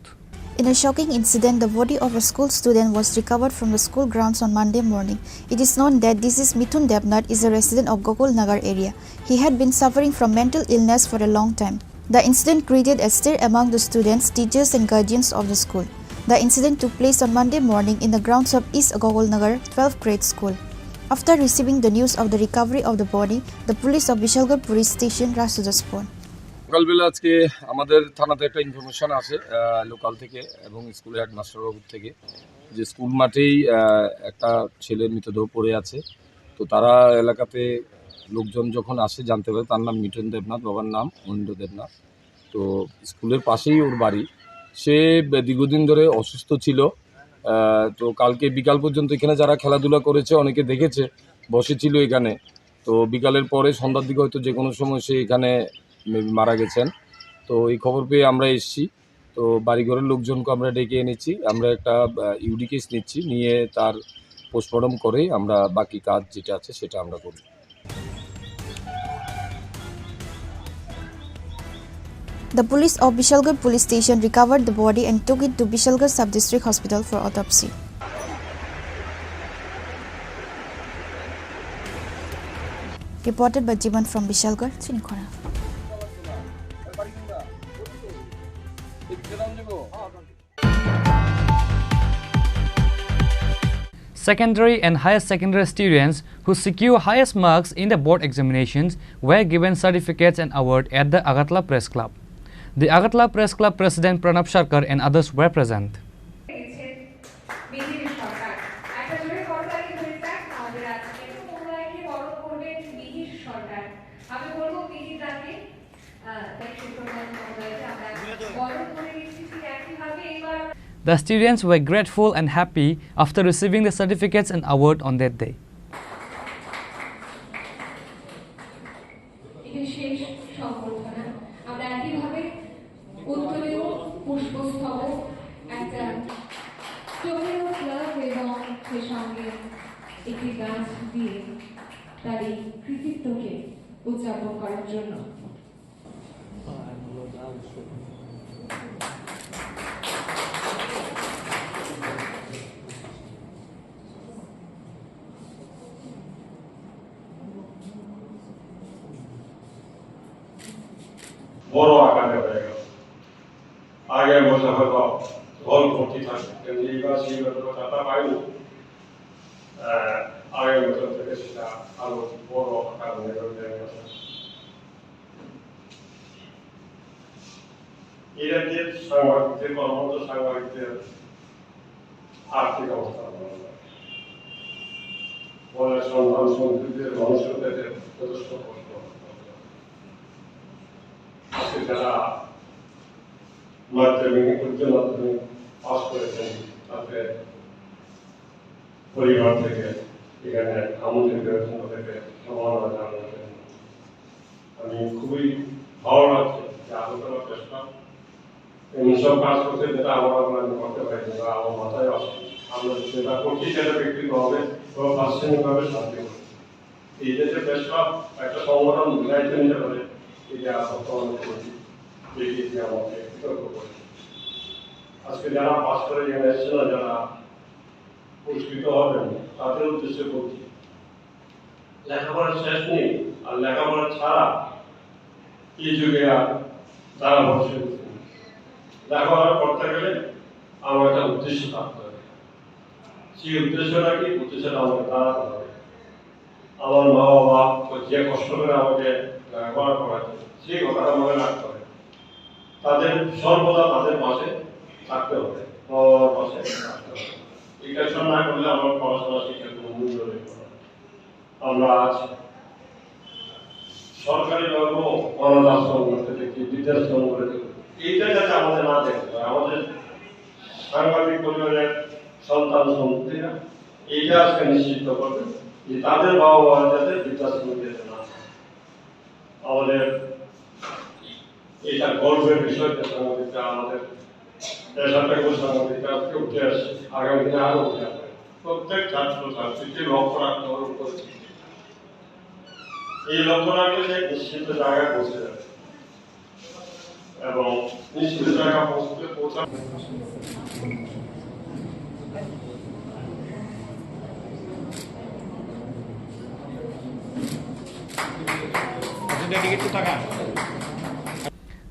In a shocking incident, the body of a school student was recovered from the school grounds on Monday morning. It is known that this is Mithun Debnath, is a resident of Gokul Nagar area. He had been suffering from mental illness for a long time. The incident created a stir among the students, teachers and guardians of the school. The incident took place on Monday morning in the grounds of East Gokul Nagar twelfth grade school. After receiving the news of the recovery of the body, the police of Bishalgarh Police Station rushed to the spot. সকালবেলা আজকে আমাদের থানাতে একটা ইনফরমেশন আসে লোকাল থেকে এবং school headmaster বাবুর থেকে, যে স্কুল মাঠেই আহ, একটা ছেলের মৃতদেহ পড়ে আছে। তো তারা এলাকাতে লোকজন যখন আসে জানতে পারে তার নাম মিঠুন দেবনাথ, বাবার নাম মহেন্দ্র দেবনাথ। তো স্কুলের পাশেই ওর বাড়ি। সে দীর্ঘদিন ধরে অসুস্থ ছিল। আহ, তো কালকে বিকাল পর্যন্ত এখানে যারা খেলাধুলা করেছে অনেকে দেখেছে, বসেছিল এখানে। তো বিকালের পরে সন্ধ্যার দিকে হয়তো যে কোনো সময় সে এখানে মেবি মারা গেছেন। তো এই খবর পেয়ে আমরা এসছি। তো বাড়িঘরের লোকজনকে আমরা ডেকে এনেছি, আমরা একটা ইউডি কেস নিচ্ছি, নিয়ে তার পোস্টমর্টম করে আমরা বাকি কাজ যেটা আছে সেটা আমরা করব। The police of Bishalgarh Police Station recovered the body and took it to Bishalgarh Sub-District Hospital for autopsy. Reported by Jiban from Bishalgarh, Chinikhora. Secondary and higher secondary students who secure highest marks in the board examinations were given certificates and award at the Agartala Press Club. The Agartala Press Club President Pranab Sarkar and others were present. The students were grateful and happy after receiving the certificates and award on that day. বড় আকারে হয়ে গেল। আগে বছর হয়তো হল ভর্তি থাকে, কিন্তু এইবার সেই ব্যাপারটা পাইনি। আহ, আগামী বছর থেকে সেটা আরো বড় আকার নিয়ে ধরতে হবে। এই রাজ্যের সাংবাদিকদের, কর্মরত সাংবাদিকদের আর্থিক অবস্থা ভালো নয়। ফলে সন্তান সন্ততিদের ভবিষ্যৎ পেতে যথেষ্ট কষ্ট হয়। আজকে যারা মাধ্যমিক, উচ্চ মাধ্যমিক পাস করেছেন, তাদের পরিবার থেকে এখানে আমাদের বিবেচনা থেকে সম্মাননা জানানোর জন্য আমি খুবই ভালো লাগছে যে আগরতলা প্রেস ক্লাব এমন সব কাজ করছে যেটা আমরা, আমরা করতে পারি না, বা আমার মাথায় আসে না। আমরা যেটা করছি সেটা ব্যক্তিগতভাবে বা প্রাতিষ্ঠানিকভাবে শান্তি করছি। এই দেশে প্রেস ক্লাব একটা সংগঠন দায়িত্ব নিতে পারে, এটা বর্তমানে করেছি, দেখি যে আমাকে কৃতজ্ঞ করে। আজকে যারা পাস করে এখানে এসেছে না, যারা পুরস্কৃত হবেন, তাদের উদ্দেশ্যে বলছি, লেখাপড়া শেষ নেই, আর লেখাপড়া ছাড়া এই যুগে আর তারা ভবিষ্যৎ নেই। লেখাপড়া করতে গেলে আমার একটা উদ্দেশ্য থাকতে হবে। সেই উদ্দেশ্যটা কি? উদ্দেশ্যটা আমাকে দাঁড়াতে হবে। আমার মা বাবা তো যে কষ্ট করে আমাকে লেখাপড়া করাচ্ছে, সেই কথাটা মনে রাখতে হবে। তাদের সর্বদা তাদের পাশে থাকতে হবে, বাবা মার পাশে থাকতে হবে। এই কাজটা না করলে আমার পড়াশোনা শিক্ষার কোনো মূল্য নেই। আমরা আজ সরকারিভাবেও অনাথ আশ্রম করতে দেখি, বৃদ্ধাশ্রম করে দেখি। এইটা যাতে আমাদের না দেখতে হয়, আমাদের সাংবাদিক পরিবারের সন্তান সন্ততিরা এইটা আজকে নিশ্চিত করবে যে তাদের বাবা মা যাতে বৃদ্ধাশ্রমে যেতে না হয়। আমাদের এটা গর্বের বিষয় যে সাংবাদিকরা আমাদের পেশাটা করে সাংবাদিকরা আজকে উঠে আসছে, আগামী দিনে আরো উঠে আসবে। প্রত্যেক ছাত্র ছাত্রীকে লক্ষ্য রাখতে হবে উপস্থিতি। এই লক্ষ্য রাখলে সে নিশ্চিত জায়গায় পৌঁছে যাবে এবং নিশ্চিত জায়গা পৌঁছতে পৌঁছা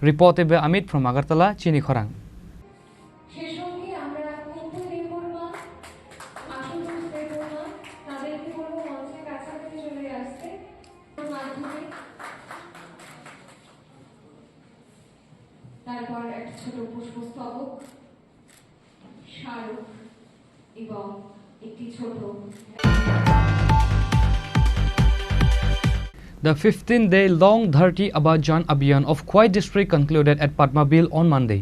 Reported by Amit from Agartala, Chini Khorang. সেই সঙ্গে আমরা কুম্ভ দেববর্মা, আশুতোষ দেববর্মা, তাদেরকে বলবো মঞ্চের কাছাকাছি চলে আসতে। মাধ্যমে তারপর একটা ছোট পুষ্পস্তবক, স্মারক এবং একটি ছোট The fifteen-day long Dharti Aaba Jan Abhiyan of Khowai district concluded at Padmabil on Monday.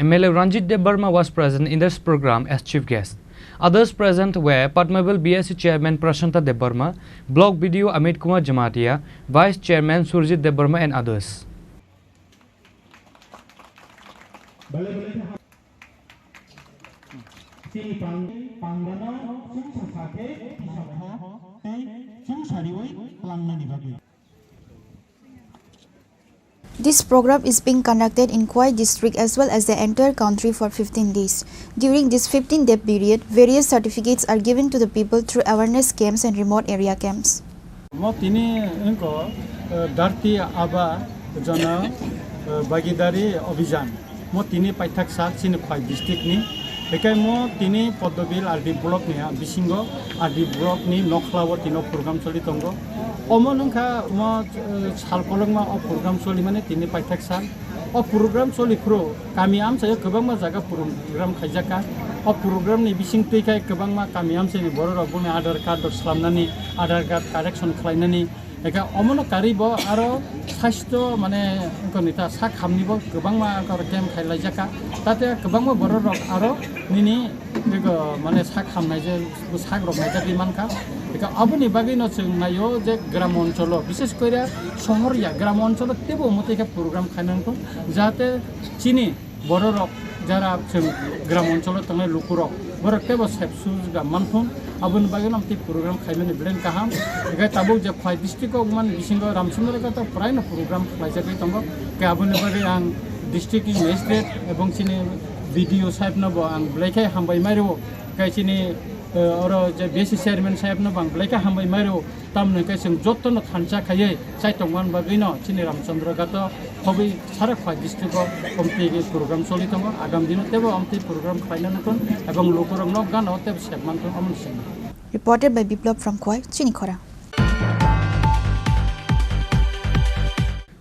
M L A Ranjit Debbarma was present in this program as chief guest. Others present were Padmabil B S C chairman Prashanta Debbarma, block B D O Amit Kumar Jamatia, vice chairman Surjit Debbarma and others. Chini pang-, pangbano chwngsa sakhe tisa tei chwngsariwi tlangnani bagwi. This program is being conducted in Khowai district as well as the entire country for fifteen days. During this fifteen-day period, various certificates are given to the people through awareness camps and remote area camps. Mo tini wngkha, eh, Dharti Aaba Jana, eh, Bhagidari Abhiyan. Mo tini paithak sal chini Khowai district ni. Hikai mo tini Padmabil R D block ni, ah, bisingo R D block ni nokhlao tino program choli tongo. Omo wngkha mo, eh, sal kolokma o program choli mani tini paithak sal. O program choli phuru kami amchaio kwbangma jaga program khaijak kha. O program ni bising twi khai kwbangma kami amchaini borok rok boni Aadhaar card rok slamnani, Aadhaar card correction khlainani, eka omono karwi bo aro sasthyo mane wngkha nita sak hamni bo kwbangma wngkha aro camp khai laijak kha. Tate kwbangma borok rok aro nini bego mane sak hamnai je bo sak rok naijagwi mankha. Eka aboni bagwi no chwng naio je gram oncholo, bishes kore sohor ya gram oncholo tebo omo tei khe program khainai wngkha, jahate chini borok rok jara chwng gram oncholo tongnai lukurok borok tebo sep sujga manthun, aboni bagwi no tei program khaimani belai kaham. Eka tabuk je Khowai district o mani bisingo Ramchandra Ghat o prai no program khlaijagwi tongo. Ke aboni bagwi ang district ni magistrate ebong chini B D O saheb no bo ang belai khe hambai mai rwo. Khe chini, eh, oro je B S C chairman saheb no bo ang belai khe hambai mai rwo. Tamni hwnkhe chwng jotono thansa khaiwi chai tongmani bagwino chini Ramchandra Ghat o khobwi sara Khowai district o omtwi program choli tongo. Agam dino tebo omtwi program khlaina nukon ebong lukurok nok gana o tebo sep manthun omo simi. Reported by Biplab from Khowai, Chini Khorang.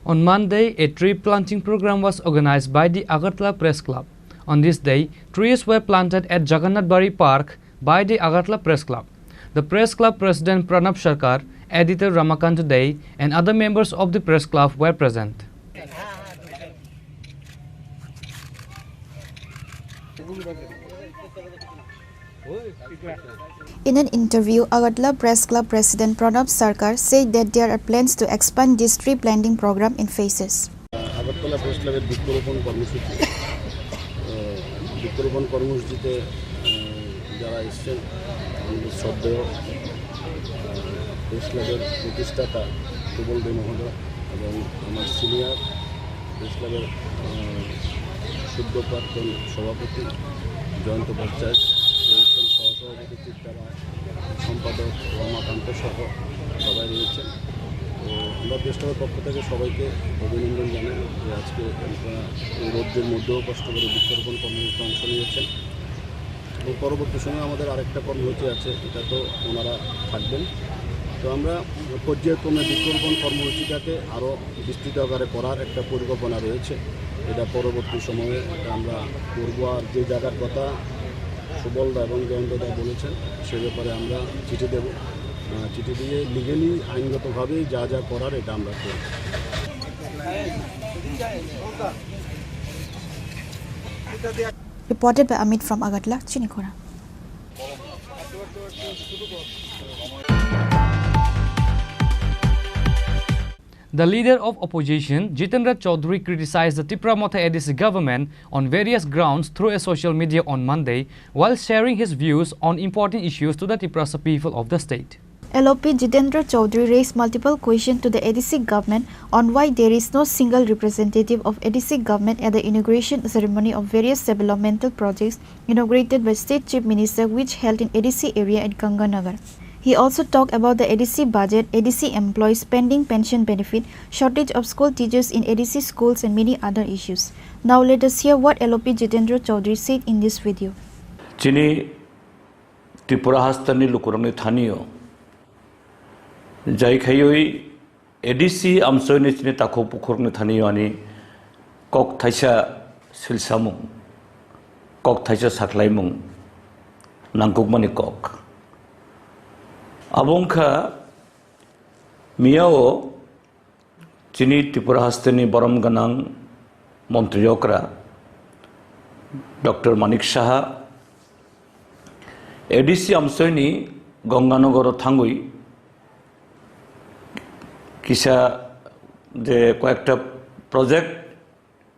On Monday, a tree planting program was organized by the Agartala Press Club. On this day, trees were planted at Jagannath Bari Park by the Agartala Press Club. The Press Club President Pranab Sarkar, Editor Ramakant Dey, and other members of the Press Club were present. In an interview, Agartala Press Club President Pranab Sarkar said that there are plans to expand this tree planting program in phases. Agartala press ক্লাবের বৃক্ষরোপণ কর্মসূচি। আহ, বৃক্ষরোপণ কর্মসূচিতে, আহ, যারা এসছেন, আমাদের শ্রদ্ধেয়, আহ, প্রেস ক্লাবের প্রতিষ্ঠাতা সুবল দে মহোদয় এবং আমার সিনিয়র প্রেস ক্লাবের, আহ, সদ্য প্রাক্তন সভাপতি জয়ন্ত ভট্টাচার্য রয়েছেন, সহসভাপতি চিত্রা রায়, সম্পাদক রমাকান্ত সহ সবাই রয়েছেন। তো আমরা প্রেস ক্লাবের পক্ষ থেকে সবাইকে অভিনন্দন জানাই যে আজকে আপনারা এই রৌদ্রের মধ্যেও কষ্ট করে বৃক্ষরোপণ কর্মসূচিতে অংশ নিয়েছেন। এবং পরবর্তী সময়ে আমাদের আরেকটা কর্মসূচি আছে, এটা তো ওনারা থাকবেন। তো আমরা পর্যায়ক্রমে বৃক্ষরোপণ কর্মসূচিটাকে আরও বিস্তৃত আকারে করার একটা পরিকল্পনা রয়েছে। এটা পরবর্তী সময়ে এটা আমরা করবো। আর যে জায়গার কথা সুবলদা এবং জয়ন্তদা বলেছেন, সে ব্যাপারে আমরা চিঠি দেব। আহ, চিঠি দিয়ে লিগ্যালি, আইনগতভাবে যা যা করার, এটা আমরা করব। Reported by Amit from Agartala, Chinikhora. The leader of opposition, Jitendra Chaudhary, criticized the Tipra Motha A D C government on various grounds through a social media on Monday, while sharing his views on important issues to the Tiprasa people of the state. L O P Jitendra Chaudhary raised multiple questions to the A D C government on why there is no single representative of A D C government at the inauguration ceremony of various developmental projects inaugurated by State Chief Minister, which held in A D C area at Ganganagar. He also talked about the A D C budget, A D C employees, pending pension benefit, shortage of school teachers in A D C schools and many other issues. Now let us hear what L O P Jitendra Chaudhary said in this video. Chini Tripura hasteni lukurokni thanio jai khaiwi A D C amsoini chini takhuk bukhurokni thanio ani kok thaisa silsamung, kok thaisa sakhlaimung nangkukmani kok. Abo wngkha miyao chini Tripura hasteni borom gwnang montri okra Doctor Manik Saha A D C amsoini Ganganagaro thangwi kisa je koyekta project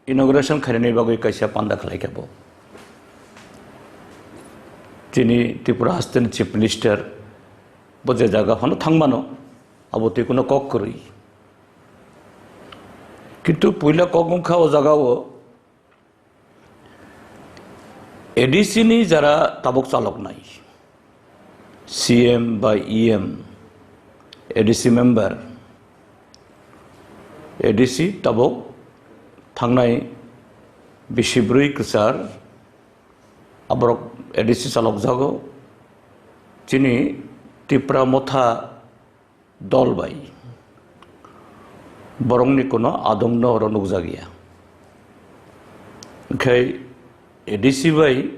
inauguration khainani bagwi kaisa panda khlai kha bo. Chini Tripura hasteni Chief Minister bo je jaga phano thangmano, abo twi kuno kok kwrwi. Kintu puila kok wngkha o jagao A D C ni jara tabuk chaloknai, C M ba E M, A D C member, A D C tabuk thangnai bisi bwrwi kwchar, aborok A D C chalokjago. Chini Tipra Motha dol bai borokni kuno adongno oro nukjakya. Hinkhe A D C bai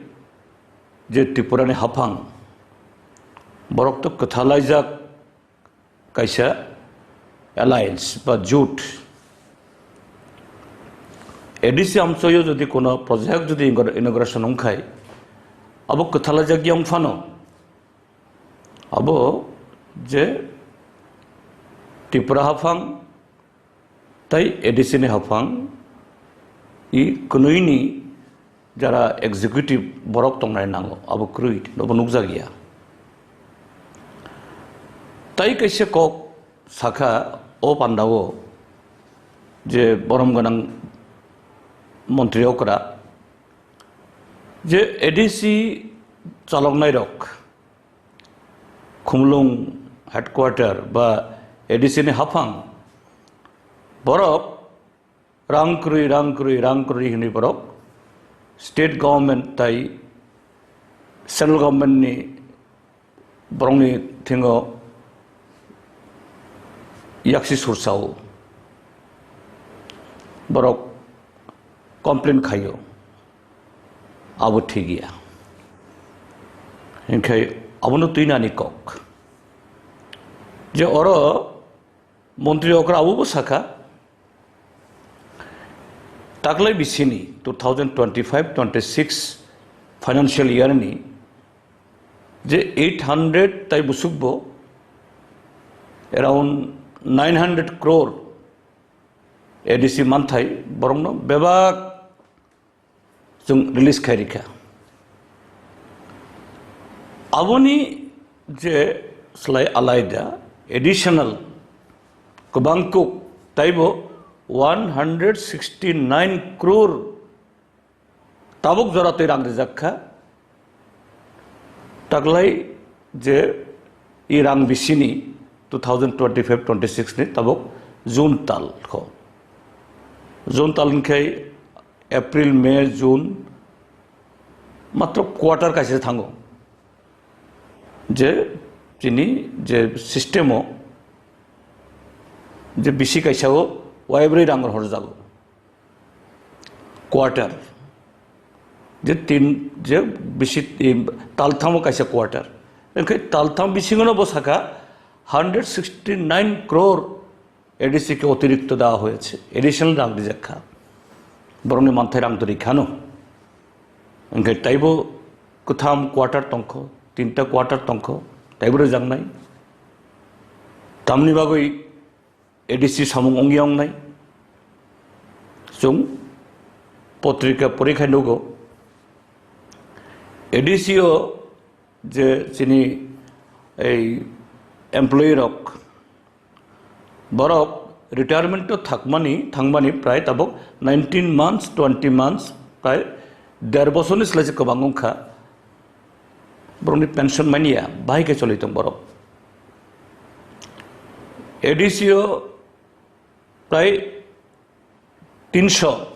je Tripurani haphang, borok to kwthalaijak kaisa alliance ba jut. A D C amchoyo jodi kuno project jodi inauguration wngkhai, abo kwthalaijak yang phano, abo je Tripura haphang tai A D C ni haphang i kwnwini jara executive borok tongnai nango, abo kwrwi, abo nukjakya. Tai kaisa kok sakha o pandao je borom gwnang montri okra je A D C chaloknairok Khumlung headquarter ba A D C ni haphang borok rang kwrwi, rang kwrwi, rang kwrwi hwnwi borok state government tai central government ni borokni thingo yaksi sursao. borok complain khaio, abo thik ya. Hinkhe abono twinani kok je oro montri okra abobo sakha, taklai bisini two thousand twenty-five twenty-six financial year ni je eight hundred tai busukbo around nine hundred crore A D C manthai borokno bebak chwng release khai rikha. Aboni je slai alaida additional kwbang kuk taibo one hundred sixty nine crore tabuk jora twi rang rijak kha. Taklai je i rang bisini two thousand twenty-five twenty-six ni tabuk June tal kho. June tal hinkhe April, May, June matro quarter kaisa thango. Je chini je system o je bisi kaisa o waibrwi rang horjago. Quarter. Je tin, je bisi, i, talthamo kaisa quarter. Engkhe taltham bisingono bo sakha hundred sixty nine crore A D C ke otirikto dewa hoyeche, additional rang rijak kha. Borokni manthai rang to rikhano. Engkhe taibo kwtham quarter tongkho, tinta quarter tongkho, taibo rijaknai. Tamni bagwi A D C samung ongya ongnai. Chwng potrika porikha nugo. A D C o je chini ei employee rok, borok retirement to thakmani, thangmani prai tabuk nineteen months, twenty months, prai der bosorni slai se kwbang wngkha. Borokni pension manya, bahai khe choli tong borok. A D C o prai tinso,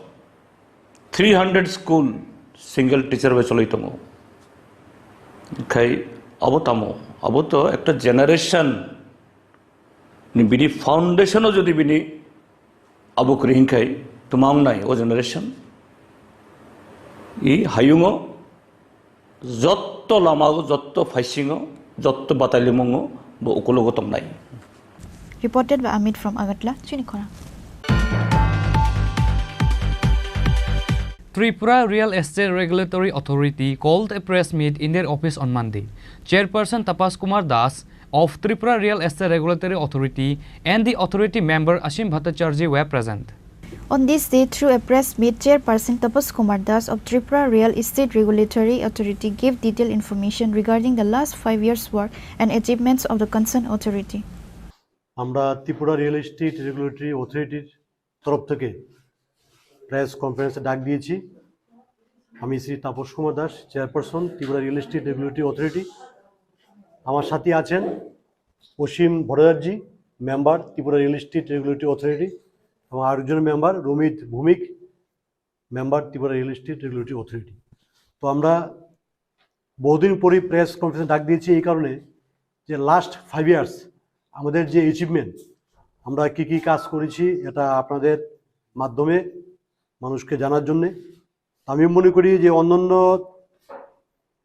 three hundred school single teacher bai choli tongo. Khai abo tamo, abo to ekta generation ni bini foundation o jodi bini abo kwrwi hinkhai twma wngnai o generation. I hayungo jotto lamago, jotto phaisingo, jotto batalimungo bo ukulogo tongnai. Reported by Amit from Agartala, Chini Khorang. Tripura Real Estate Regulatory Authority called a press meet in their office on Monday. Chairperson Tapas Kumar Das of Tripura Real Estate Regulatory Authority and the authority member Ashim Bhattacharjee were present. On this day, through a press meet, Chairperson Tapas Kumar Das of Tripura Real Estate Regulatory Authority gave detailed information regarding the last five years' work and achievements of the concerned authority. আমরা Tripura real estate regulatory অথরিটির তরফ থেকে প্রেস কনফারেন্সে ডাক দিয়েছি। আমি Shri Tapas Kumar Das, chairperson Tripura real estate regulatory authority. আমার সাথে আছেন Asim Bhattacharya, member Tripura real estate regulatory authority, এবং আরেকজন member Ramit Bhowmik, member Tripura real estate regulatory authority. তো আমরা বহুদিন পরেই প্রেস কনফারেন্স ডাক দিয়েছি এই কারণে যে লাস্ট ফাইভ ইয়ার্স আমাদের যে অ্যাচিভমেন্ট, আমরা কি কি কাজ করেছি, এটা আপনাদের মাধ্যমে মানুষকে জানার জন্যে। আমি মনে করি যে অন্যান্য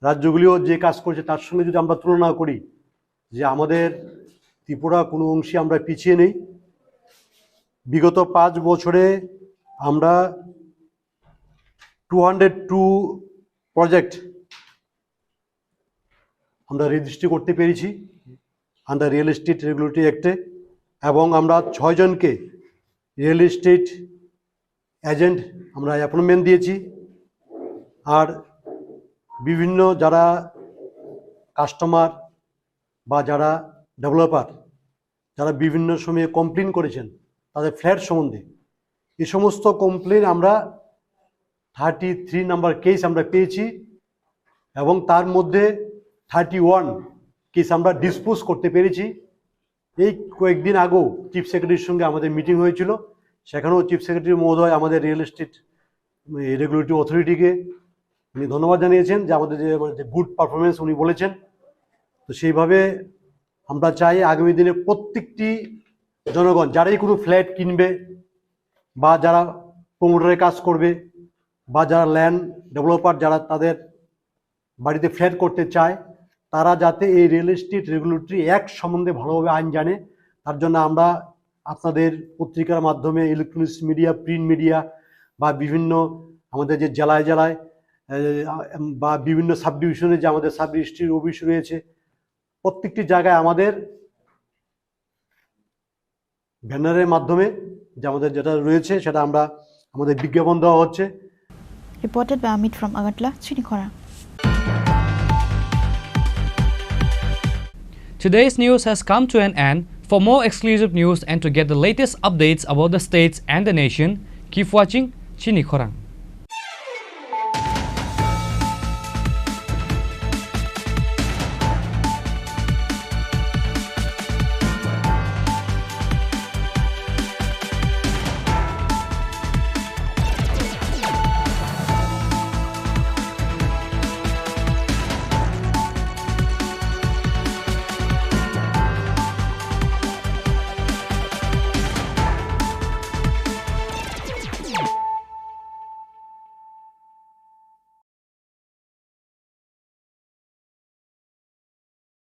রাজ্যগুলিও যে কাজ করছে তার সঙ্গে যদি আমরা তুলনা করি, যে আমাদের ত্রিপুরা কোনো অংশে আমরা পিছিয়ে নেই। বিগত পাঁচ বছরে আমরা টু হান্ড্রেড টু প্রজেক্ট আমরা রেজিস্ট্রি করতে পেরেছি আন্ডার রিয়েল এস্টেট রেগুলেটরি অ্যাক্টে, এবং আমরা ছয়জনকে রিয়েল এস্টেট এজেন্ট আমরা অ্যাপয়েন্টমেন্ট দিয়েছি। আর বিভিন্ন যারা কাস্টমার বা যারা ডেভেলপার, যারা বিভিন্ন সময়ে কমপ্লেন করেছেন তাদের ফ্ল্যাট সম্বন্ধে, এই সমস্ত কমপ্লেন আমরা থার্টি থ্রি নাম্বার কেস আমরা পেয়েছি, এবং তার মধ্যে থার্টি ওয়ান কেস আমরা ডিসপোজ করতে পেরেছি। এই কয়েকদিন আগেও চিফ সেক্রেটারির সঙ্গে আমাদের মিটিং হয়েছিল, সেখানেও চিফ সেক্রেটারি মহোদয় আমাদের রিয়েল এস্টেট রেগুলেটরি অথরিটিকে উনি ধন্যবাদ জানিয়েছেন যে আমাদের যে, মানে, যে গুড পারফরমেন্স উনি বলেছেন। তো সেইভাবে আমরা চাই আগামী দিনে প্রত্যেকটি জনগণ যারাই কোনো ফ্ল্যাট কিনবে বা যারা প্রমোটারের কাজ করবে, বা যারা ল্যান্ড ডেভেলপার, যারা তাদের বাড়িতে ফ্ল্যাট করতে চায়, তারা যাতে এই রিয়েল এস্টেট রেগুলেটরি অ্যাক্ট সম্বন্ধে ভালোভাবে আইন জানে, তার জন্য আমরা আপনাদের পত্রিকার মাধ্যমে, ইলেকট্রনিক্স মিডিয়া, প্রিন্ট মিডিয়া বা বিভিন্ন আমাদের যে জেলায় জেলায়, এ, বা বিভিন্ন সাব ডিভিশনে যে আমাদের সাব রেজিস্ট্রির অফিস রয়েছে, প্রত্যেকটি জায়গায় আমাদের ব্যানারের মাধ্যমে যে আমাদের যেটা রয়েছে সেটা আমরা আমাদের বিজ্ঞাপন দেওয়া হচ্ছে। Reported by Amit from Agartala, Chinikhora. Today's news has come to an end. For more exclusive news and to get the latest updates about the states and the nation, keep watching Chinikhorang.